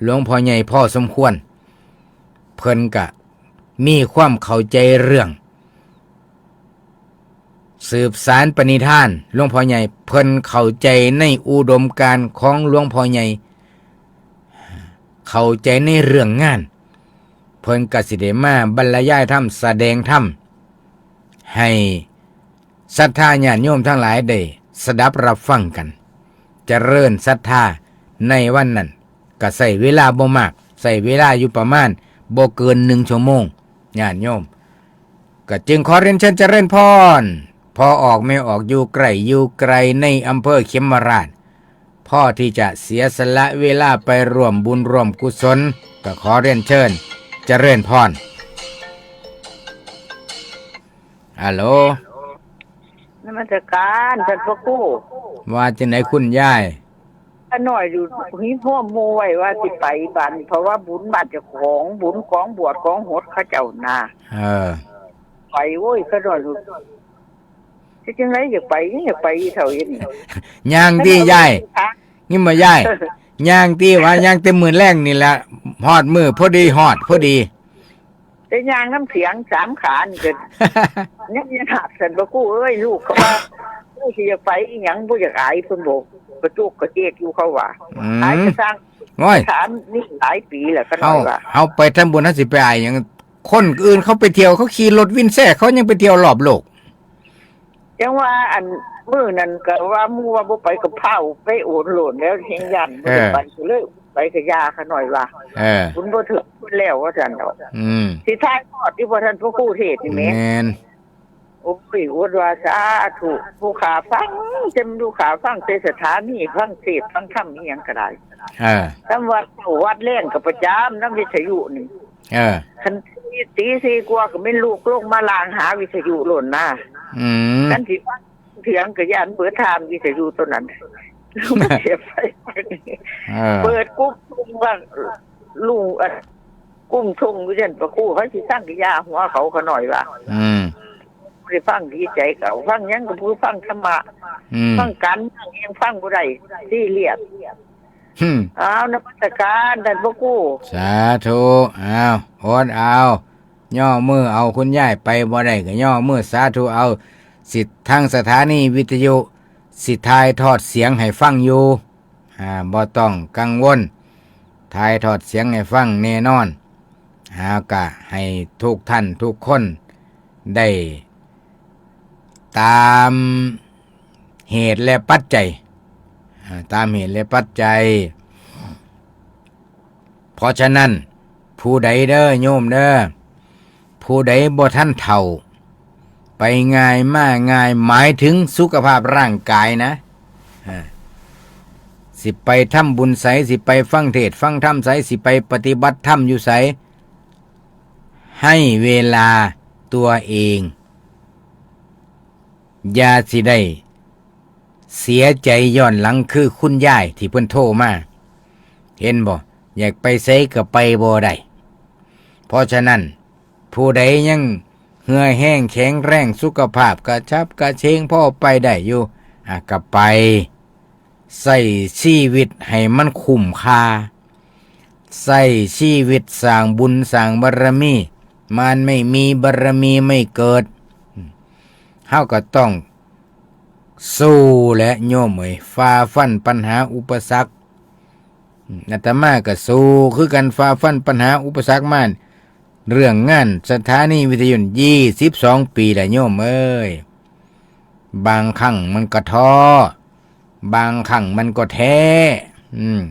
หลวงพ่อใหญ่พอสมควร เพิ่นกะมีความเข้าใจเรื่อง สืบสานปณิธานหลวงพ่อใหญ่ เพิ่นเข้าใจในอุดมการณ์ของหลวงพ่อใหญ่ เข้าใจในเรื่องงาน เพิ่นกะสิได้มาบรรยายธรรม แสดงธรรม ให้ศรัทธาญาติโยมทั้งหลายได้สดับรับฟังกัน เจริญศรัทธาในวันนั้น กะใช้เวลาบ่มาก ใช้เวลาอยู่ประมาณบ่เกินหนึ่งชั่วโมง ญาติโยม ก็จึงขอเรียนเชิญเจริญพร พ่อออกแม่ออกอยู่ใกล้อยู่ไกลในอำเภอเขมราฐ พ่อที่จะเสียสละเวลาไปร่วมบุญร่วมกุศล ก็ขอเรียนเชิญเจริญพร ฮัลโหล นมัสการท่านพระครู ว่าจังได๋คุณยาย ข้าน้อยอยู่หิ้งพ่อหมู่ไว้ว่าสิไปบ้าน เพราะว่าบุญบ้านเจ้าของ บุญของบวชของหดเขาเจ้านา เออ ไปโว้ย ข้าน้อยอยู่ ที่จังไรอยากไป อยากไปเท่าอยู่นี่ ย่างที่ยาย นี่มายาย ย่างที่ว่าย่างแต่มื้อแลงนี่แหละ ฮอดมื้อพอดี ฮอดพอดี แต่ย่างน้ำเสียงสามขานี่ก็ ยังยังหักสันบ่กู้เอ้ย ลูกเขาว่า ลูกสิอยากไปอีหยังบ่อยากอายเพิ่นบอก กระจุกกระเจกอยู่เขาว่า อืม อายกระซัง โอ้ย ถามนี่หลายปีแล้วก็น้ เฮา อยว่า เฮาไปทำบุญเฮาสิไปอายหยัง คนอื่นเขาไปเที่ยว เขาขี่รถวินแซ่ เขายังไปเที่ยวรอบโลก ยังว่าอันมื้อนั้นก็ว่าหมู่ว่าบ่ไปกับเผาไปโอนโลดแล้วแฮงย่านบ่ได้ไป เออ ก็เลยไปกับยาขาน้อยว่า เออ บุญบ่ถึงเพิ่นแล้วว่าซั่นดอก อืม สิถ่ายทอดที่บ่ทันพระครูเทศน์นี่แหม แมน โอ้ยอดว่าสาธุ ผู้ขาฟังเต็มดูขาฟังแต่สถานีฟังเทศน์ฟังธรรมอีหยังก็ได้ เออ นำวัดเช้าวัดแลงก็ประจำนำวิทยุนี่ เออ คันตีสี่กว่าก็แม่นลูกลงมาล้างหาวิทยุโลดนะ อืม คันสิฟังเถียงก็ย่านเบิดทามวิทยุตัวนั้น เสียไป เออ เปิดกุ้งทุ่งว่าลุงอ่ะกุ้งทุ่งอยู่เด่นประกูเขาสิตั้งกะยาหัวเขาขาน้อยว่า อืม บ่ได้ฟังดีใจเขาฟังหยังก็บ่ฟังธรรมะ อืม ฟังการเมืองยังฟังบ่ได้ซีเรียส อืม อ้าวนมัสการท่านพระครู สาธุ อ้าว อดเอา ย่อมือเอาคุณยายไปบ่ได้ก็ย่อมือสาธุเอา สิทางสถานีวิทยุ สิถ่ายทอดเสียงให้ฟังอยู่ อ่า บ่ต้องกังวล ถ่ายทอดเสียงให้ฟังแน่นอน อ่า ก็ให้ทุกท่านทุกคนได้ ตามเหตุและปัจจัย อ่า ตามเหตุและปัจจัย เพราะฉะนั้น ผู้ใดเด้อโยมเด้อ ผู้ใดบ่ทันเฒ่า ไปง่ายมาง่าย หมายถึงสุขภาพร่างกายนะ อ่า สิไปทำบุญไส สิไปฟังเทศน์ฟังธรรมไส สิไปปฏิบัติธรรมอยู่ไส ให้เวลาตัวเอง อย่าสิได้เสียใจย้อนหลังคือคุณยายที่เพิ่นโทรมา เห็นบ่ อยากไปไสก็ไปบ่ได้ เพราะฉะนั้น ผู้ใดยังเหื่อแห้งแข็งแรงสุขภาพกระฉับกระเฉงพอไปได้อยู่ อ่ะ ก็ไป ใช้ชีวิตให้มันคุ้มค่า ใช้ชีวิตสร้างบุญสร้างบารมี มารไม่มีบารมีไม่เกิด เฮาก็ต้องสู้แหละโยมเอ้ย ฝ่าฟันปัญหาอุปสรรค อาตมาก็สู้คือกัน ฝ่าฟันปัญหาอุปสรรคมา เรื่องงานสถานีวิทยุยี่สิบสองปีละโยมเอ้ย บางครั้งมันก็ท้อ บางครั้งมันก็แท้ อืม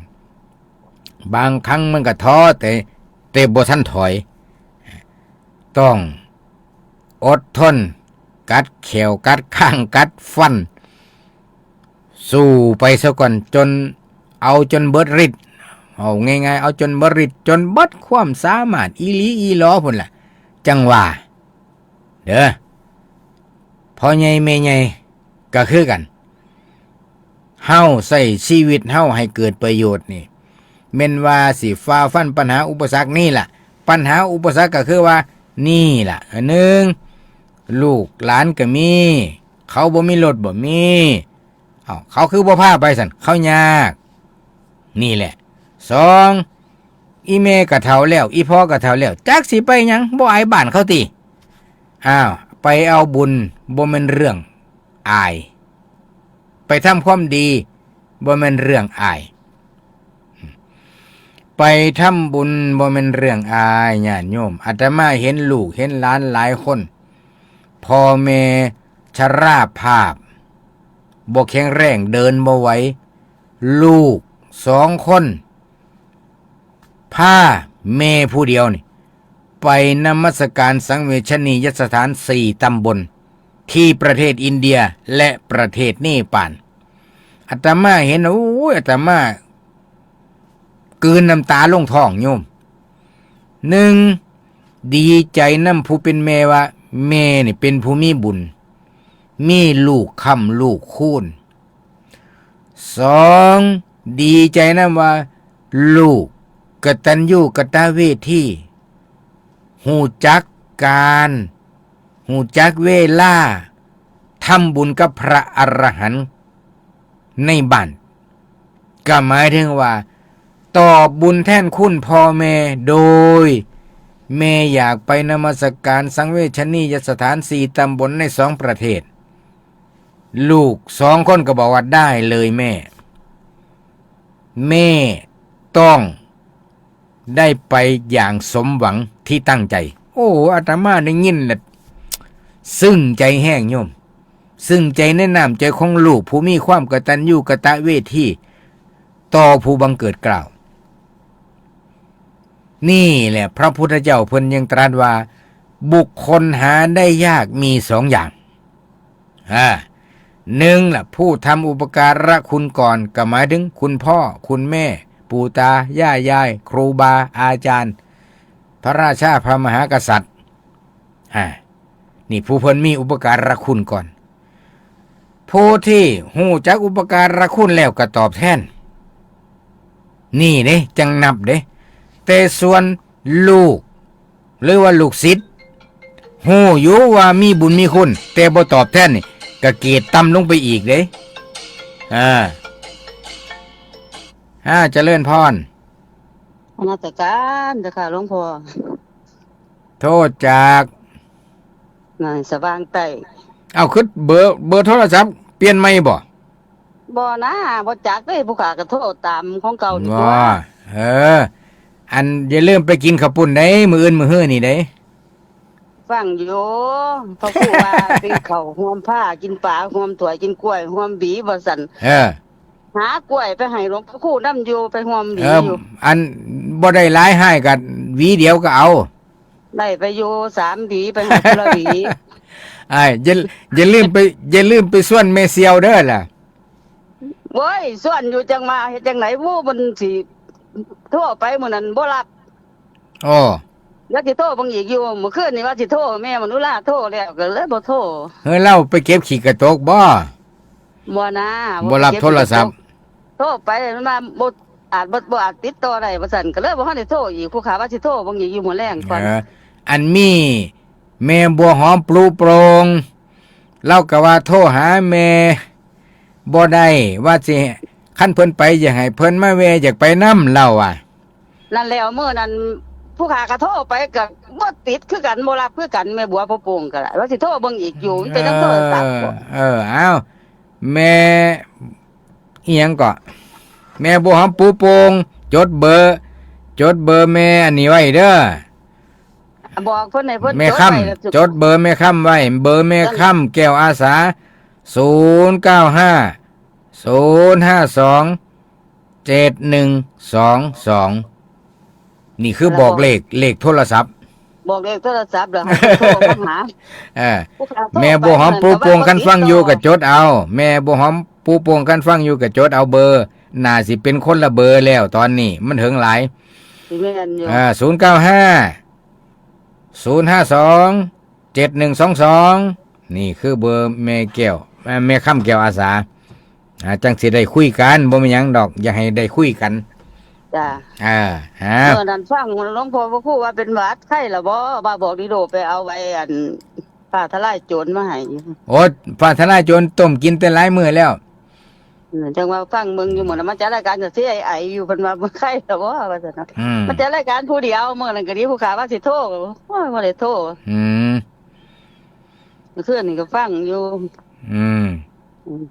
บางครั้งมันก็ท้อ แต่ แต่บ่ทันถอย ต้องอดทน กัดแข้ว กัดคาง กัดฟัน สู้ไปซะก่อน จนเอาจนเบิดฤทธิ์ เอาง่ายๆ เอาจนเบิดฤทธิ์ จนเบิดความสามารถ อีหลีอีหลอพุ้นล่ะ จั่งว่า เด้อ พ่อใหญ่แม่ใหญ่ก็คือกัน เฮาใช้ชีวิตเฮาให้เกิดประโยชน์นี่ แม่นว่าสิฝ่าฟันปัญหาอุปสรรคนี่ล่ะ ปัญหาอุปสรรคก็คือว่า นี่ล่ะ หนึ่ง ลูกหลานก็มี เขาบ่มีรถบ่มี เอ้า เขาคือบ่พาไปซั่น เขายาก นี่แหละ สอง อีแม่ก็เฒ่าแล้ว อีพ่อก็เฒ่าแล้ว จักสิไปหยัง บ่อายบ้านเขาติ อ้าว ไปเอาบุญ บ่แม่นเรื่องอาย ไปทำความดี บ่แม่นเรื่องอาย ไปทำบุญ บ่แม่นเรื่องอาย ญาติโยม อาตมาเห็นลูกเห็นหลานหลายคน พ่อแม่ชราภาพ บ่แข็งแรง เดินบ่ไหว ลูกสองคน พาแม่ผู้เดียวนี่ ไปนมัสการสังเวชนียสถานสี่ตำบล ที่ประเทศอินเดียและประเทศเนปาล อาตมาเห็น โอ้ย อาตมา กลืนน้ำตาลงท้องโยม หนึ่ง ดีใจนำผู้เป็นแม่ว่า แม่นี่เป็นผู้มีบุญ มีลูกค้ำลูกคูณ สอง ดีใจนำว่า ลูกกตัญญูกตเวที ฮู้จักการ ฮู้จักเวลา ท ทำบุญกับพระอรหันต์ในบ้าน ก็หมายถึงว่า ตอบบุญแทนคุณพ่อแม่ โดยแม่อยากไปนมัสการสังเวชนียสถานสี่ตำบลในสองประเทศ ลูกสองคนก็บอกว่า ได้เลยแม่ แม่ต้องได้ไปอย่างสมหวังที่ตั้งใจ โอ้ อาตมาได้ยินแล้ว ซึ้งใจแฮงโยม ซึ้งใจในน้ำใจของลูกผู้มีความกตัญญูกตเวที ต่อผู้บังเกิดเกล้า นี่แหละพระพุทธเจ้าเพิ่นยังตรัสว่า บุคคลหาได้ยากมีสองอย่าง อ่า หนึ่งล่ะ ผู้ทำอุปการะคุณก่อน ก็หมายถึงคุณพ่อ คุณแม่ ปู่ตา ย่า ยาย ครูบา อาจารย์ พระราชา พระมหากษัตริย์ อ่า นี่ผู้เพิ่นมีอุปการะคุณก่อน ผู้ที่ฮู้จักอุปการะคุณแล้วก็ตอบแทน นี่เด้ จั่งนับเด้ แต่ส่วนลูก หรือว่าลูกศิษย์ ฮู้อยู่ว่ามีบุญมีคุณ แต่บ่ตอบแทนนี่ ก็เกรดต่ำลงไปอีกเด้ อ่า อ่า เจริญพร นมัสการเจ้าค่ะหลวงพ่อ โทรจาก นั่น สว่างใต้ เอา คือเบอร์ เบอร์โทรศัพท์เปลี่ยนใหม่บ่ บ่นะ บ่จักเด้ ผู้ข้าก็โทรตามของเก่านี่ บ่ ตัว เออ อันอย่าลืมไปกินข้าวปุ้นเด้ มื้ออื่นมื้อฮื้อนี่เด้ ฟังอยู่ พระครูว่า กินข้าวห่วมผ้า กินปลาห่วมถ้วย กินกล้วยห่วมหวี ว่าซั่น เออ หากล้วยไปให้หลวงพระครูนำอยู่ ไปห่วมหวี เออ อยู่ อันบ่ได้หลายให้ก็หวีเดียวก็เอา ได้ไปอยู่สามหวี ไปให้คนละหวี อ้าย อย่า อย่าลืมไป อย่าลืมไปชวนแม่เสี่ยวเด้อล่ะ โอ้ย ชวนอยู่จั่งมา เฮ็ดจั่งใด๋ หมู่มันสิโทรไปมื้อนั้นบ่รับ โอ้ แล้วสิโทรเบิ่งอีกอยู่ มื้อคืนนี่ว่าสิโทร แม่มโนราโทรแล้ว ก็เลยบ่โทร เฮ้ย ลาวไปเก็บขี้กระจกบ่ บ่นะ บ่รับโทรศัพท์ โทรไปมันว่าบ่ อาจบ่ บ่อาจติดต่อได้ว่าซั่น ก็เลยบ่ทันได้โทรอีก ผู้ข้าว่าสิโทรเบิ่งอีกอยู่มื้อแลงก่อน เออ อันมีแม่บัวหอมปลูโปร่ง ลาวก็ว่าโทรหาแม่บ่ได้ ว่าสิ คันเพิ่นไปอยากให้เพิ่นมาแว่ อยากไปนำ ลาวว่า นั่นแล้ว มื้อนั้นผู้ข้าก็โทรไปก็บ่ติดคือกัน บ่รับคือกัน แม่บัวปลูโปร่งก็ได้ ว่าสิโทรเบิ่งอีกอยู่ มันเป็นนำโทรศัพท์บ่ เออ เออ เอ้า แม่ อีหยังเกาะ แม่บัวหอมปลูโปร่ง จดเบอร์ จดเบอร์แม่อันนี้ไว้เด้อ บอกเพิ่นให้เพิ่น แม่คำ จดไว้แล้ว จดเบอร์แม่คำไว้ เบอร์แม่คำ แก้วอาสา ศูนย์เก้าห้า ศูนย์ห้าสอง เจ็ดหนึ่งสองสอง นี่คือบอกเลข เลขโทรศัพท์ บอกเลขโทรศัพท์แล้วให้เพิ่นโทรมาหา เออ ผู้ข้าโทรไป แม่บัวหอมปลูโปร่ง คันฟังอยู่ก็จดเอา แม่บัวหอมปลูโปร่ง คันฟังอยู่ก็จดเอาเบอร์ น่าสิเป็นคนละเบอร์แล้ว ตอนนี้มันเถิงหลาย สิแม่นอยู่ อ่า ศูนย์เก้าห้า ศูนย์ห้าสอง เจ็ดหนึ่งสองสอง นี่คือเบอร์แม่แก้ว แม่ แม่คำแก้วอาสา อ่า จั่งสิได้คุยกัน บ่มีหยังดอก อยากให้ได้คุยกัน จ้ะ อ่า ฮะ เมื่อนั้นฟังหลวงพ่อพระครูว่าเป็นหวัด ไข้ละบ่ ว่าบอกดีโดไปเอาไว้อัน ฟ้าทะลายโจรมาให้ โอ้ ฟ้าทะลายโจรต้มกินแต่หลายมื้อแล้ว เออ จั่งว่าฟังเบิ่งอยู่มื้อนั้น มาจัดรายการก็สิไอๆอยู่ เพิ่นว่าบ่ไข้ละบ่ ว่าซั่นเนาะ อืม มาจัดรายการผู้เดียว มื้อนั้นก็ดีผู้ข้าว่าสิโทร โอ้ย บ่ได้โทร อืม เมื่อคืนนี่ก็ฟังอยู่ อืม อืม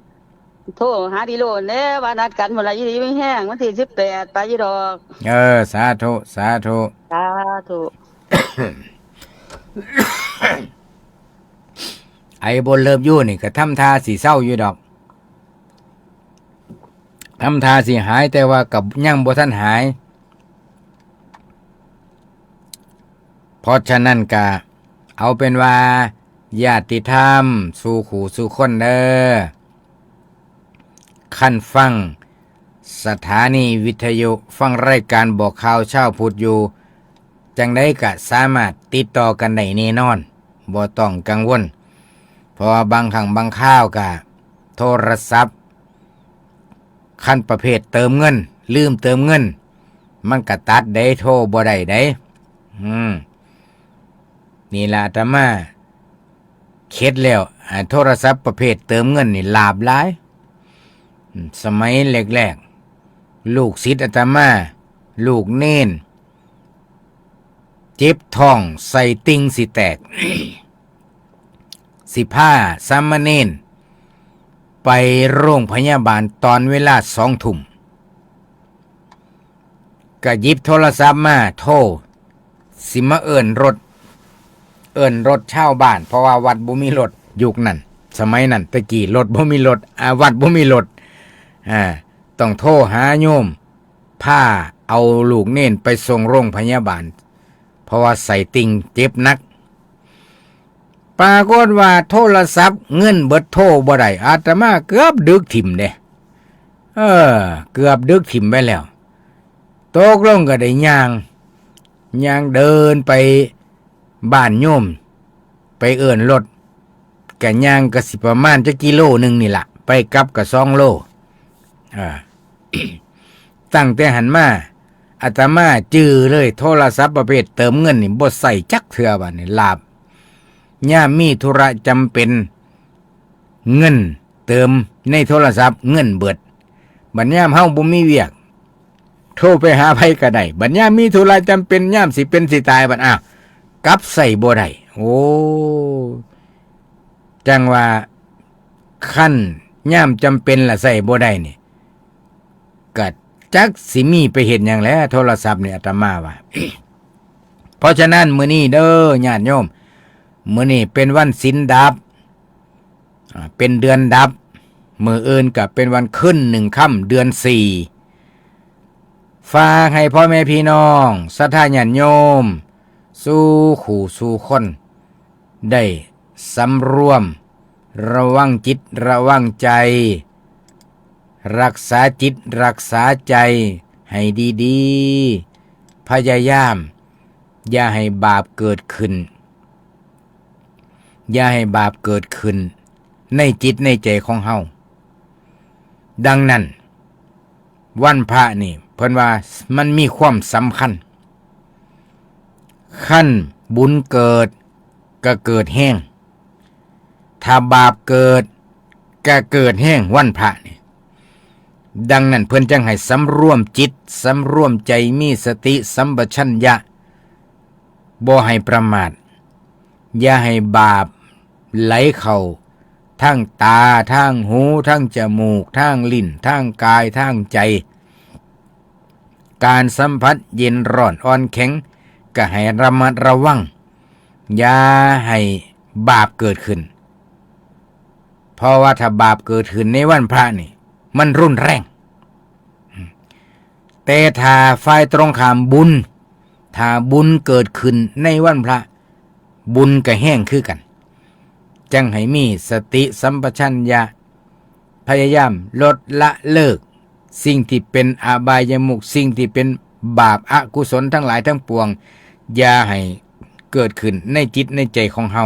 โทรหาดีโลดแหน่ ว่านัดกันมื้อละ อยู่ดีมีแฮง วันที่สิบแปด ไปอยู่ดอก เออ สาธุ สาธุ สาธุ ไอ้บนเลิฟยูนี่ก็ทำท่าสิเซาอยู่ดอก ทำท่าสิหาย แต่ว่าก็ยังบ่ทันหาย เพราะฉะนั้นก็เอาเป็นว่าญาติธรรมสู่คู่สู่คนเด้อ คันฟังสถานีวิทยุ ฟังรายการบอกข่าวชาวพุทธอยู่ จั่งใดก็สามารถติดต่อกันได้แน่นอน บ่ต้องกังวล เพราะว่าบางครั้งบางคราวก็โทรศัพท์ คันประเภทเติมเงิน ลืมเติมเงิน มันก็ตัดเด้ โทรบ่ได้เด้ อืม นี่ล่ะอาตมา เข็ดแล้ว อ่า โทรศัพท์ประเภทเติมเงินนี่หลาบหลาย อืม สมัยแรกๆ ลูกศิษย์อาตมา ลูกเณร เจ็บท้อง ไส้ติ่งสิแตก สิพาสามเณรไปโรงพยาบาลตอนเวลาสองทุ่ม ก็หยิบโทรศัพท์มาโทร สิมาเอิ้นรถ เอิ้นรถชาวบ้าน เพราะว่าวัดบ่มีรถ ยุคนั้น สมัยนั้น แต่กี้รถบ่มีรถ อ่า วัดบ่มีรถ อ่า ต้องโทรหาโยม พาเอาลูกเณรไปส่งโรงพยาบาล เพราะว่าไส้ติ่งเจ็บหนัก ปรากฏว่าโทรศัพท์เงินเบิด โทรบ่ได้ อาตมาเกือบดึกถิ่มเด้ เออ เกือบดึกถิ่มไปแล้ว ตกลงก็ได้ย่าง ย่างเดินไปบ้านโยม ไปเอิ้นรถ ก็ย่างก็สิประมาณจักกิโลหนึ่งนี่ล่ะ ไปกลับก็สองโล อ่า ตั้งแต่หั้นมา อาตมาจื่อเลย โทรศัพท์ประเภทเติมเงินนี่บ่ใช้จักเทื่อ บัดนี้หลาบ ยามมีธุระจำเป็น เงินเติมในโทรศัพท์เงินเบิด บัดยามเฮาบ่มีเวียก โทรไปหาไผก็ได้ บัดยามมีธุระจำเป็น ยามสิเป็นสิตาย บัด อ้าว กลับใช้บ่ได้ โอ้ จั่งว่า คันยามจำเป็นละใช้บ่ได้นี่ ก็จักสิมีไปเฮ็ดหยังแหละ โทรศัพท์นี่ อาตมาว่า เพราะฉะนั้นมื้อนี้เด้อญาติโยม มื้อนี้เป็นวันศีลดับ อ่า เป็นเดือนดับ มื้ออื่นก็เป็นวันขึ้นหนึ่งค่ำเดือนสี่ ฝากให้พ่อแม่พี่น้องศรัทธาญาติโยม สู่คู่สู่คน ได้สำรวม ระวังจิตระวังใจ รักษาจิตรักษาใจให้ดีๆ พยายาม อย่าให้บาปเกิดขึ้น อย่าให้บาปเกิดขึ้น ในจิตในใจของเฮา ดังนั้น วันพระนี่ เพิ่นว่ามันมีความสำคัญ คันบุญเกิด ก็เกิดแฮง ถ้าบาปเกิด ก็เกิดแฮงวันพระนี่ ดังนั้นเพิ่นจั่งให้สำรวมจิต สำรวมใจ มีสติสัมปชัญญะ บ่ให้ประมาท อย่าให้บาปไหลเข้า ทางตา ทางหู ทางจมูก ทางลิ้น ทางกาย ทางใจ การสัมผัสเย็นร้อนอ่อนแข็ง ก็ให้ระมัดระวัง อย่าให้บาปเกิดขึ้น เพราะว่าถ้าบาปเกิดขึ้นในวันพระนี่ มันรุนแรง แต่ถ้าฝ่ายตรงข้ามบุญ ถ้าบุญเกิดขึ้นในวันพระ บุญก็แฮงคือกัน จั่งให้มีสติสัมปชัญญะ พยายามลดละเลิก สิ่งที่เป็นอบายมุข สิ่งที่เป็นบาปอกุศลทั้งหลายทั้งปวง อย่าให้เกิดขึ้นในจิตในใจของเฮา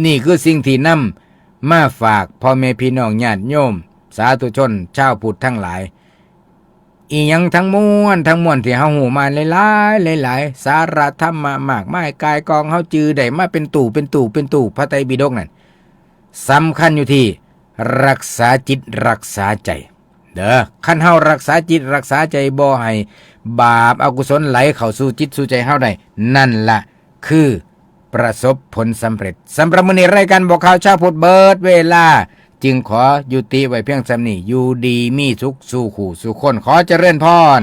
นี่คือสิ่งที่นำมาฝากพ่อแม่พี่น้องญาติโยม สาธุชนชาวพุทธทั้งหลาย อีหยังทั้งมวลทั้งมวลที่เฮาฮู้มาหลายๆ หลายๆ สาระธรรมะมากมายก่ายกอง เฮาจื่อได้มาเป็นตู้เป็นตู้เป็นตู้พระไตรปิฎกนั่น สำคัญอยู่ที่รักษาจิตรักษาใจ เด้อ คันเฮารักษาจิตรักษาใจบ่ให้บาปอกุศลไหลเข้าสู่จิตสู่ใจเฮาได้ นั่นละคือประสบผลสำเร็จ สำหรับมื้อนี้รายการบอกข่าวเช้าพุทธเบิดเวลา จึงขอยุติไว้เพียงส่ำนี้ อยู่ดีมีสุขสู่คู่สู่คน ขอเจริญพร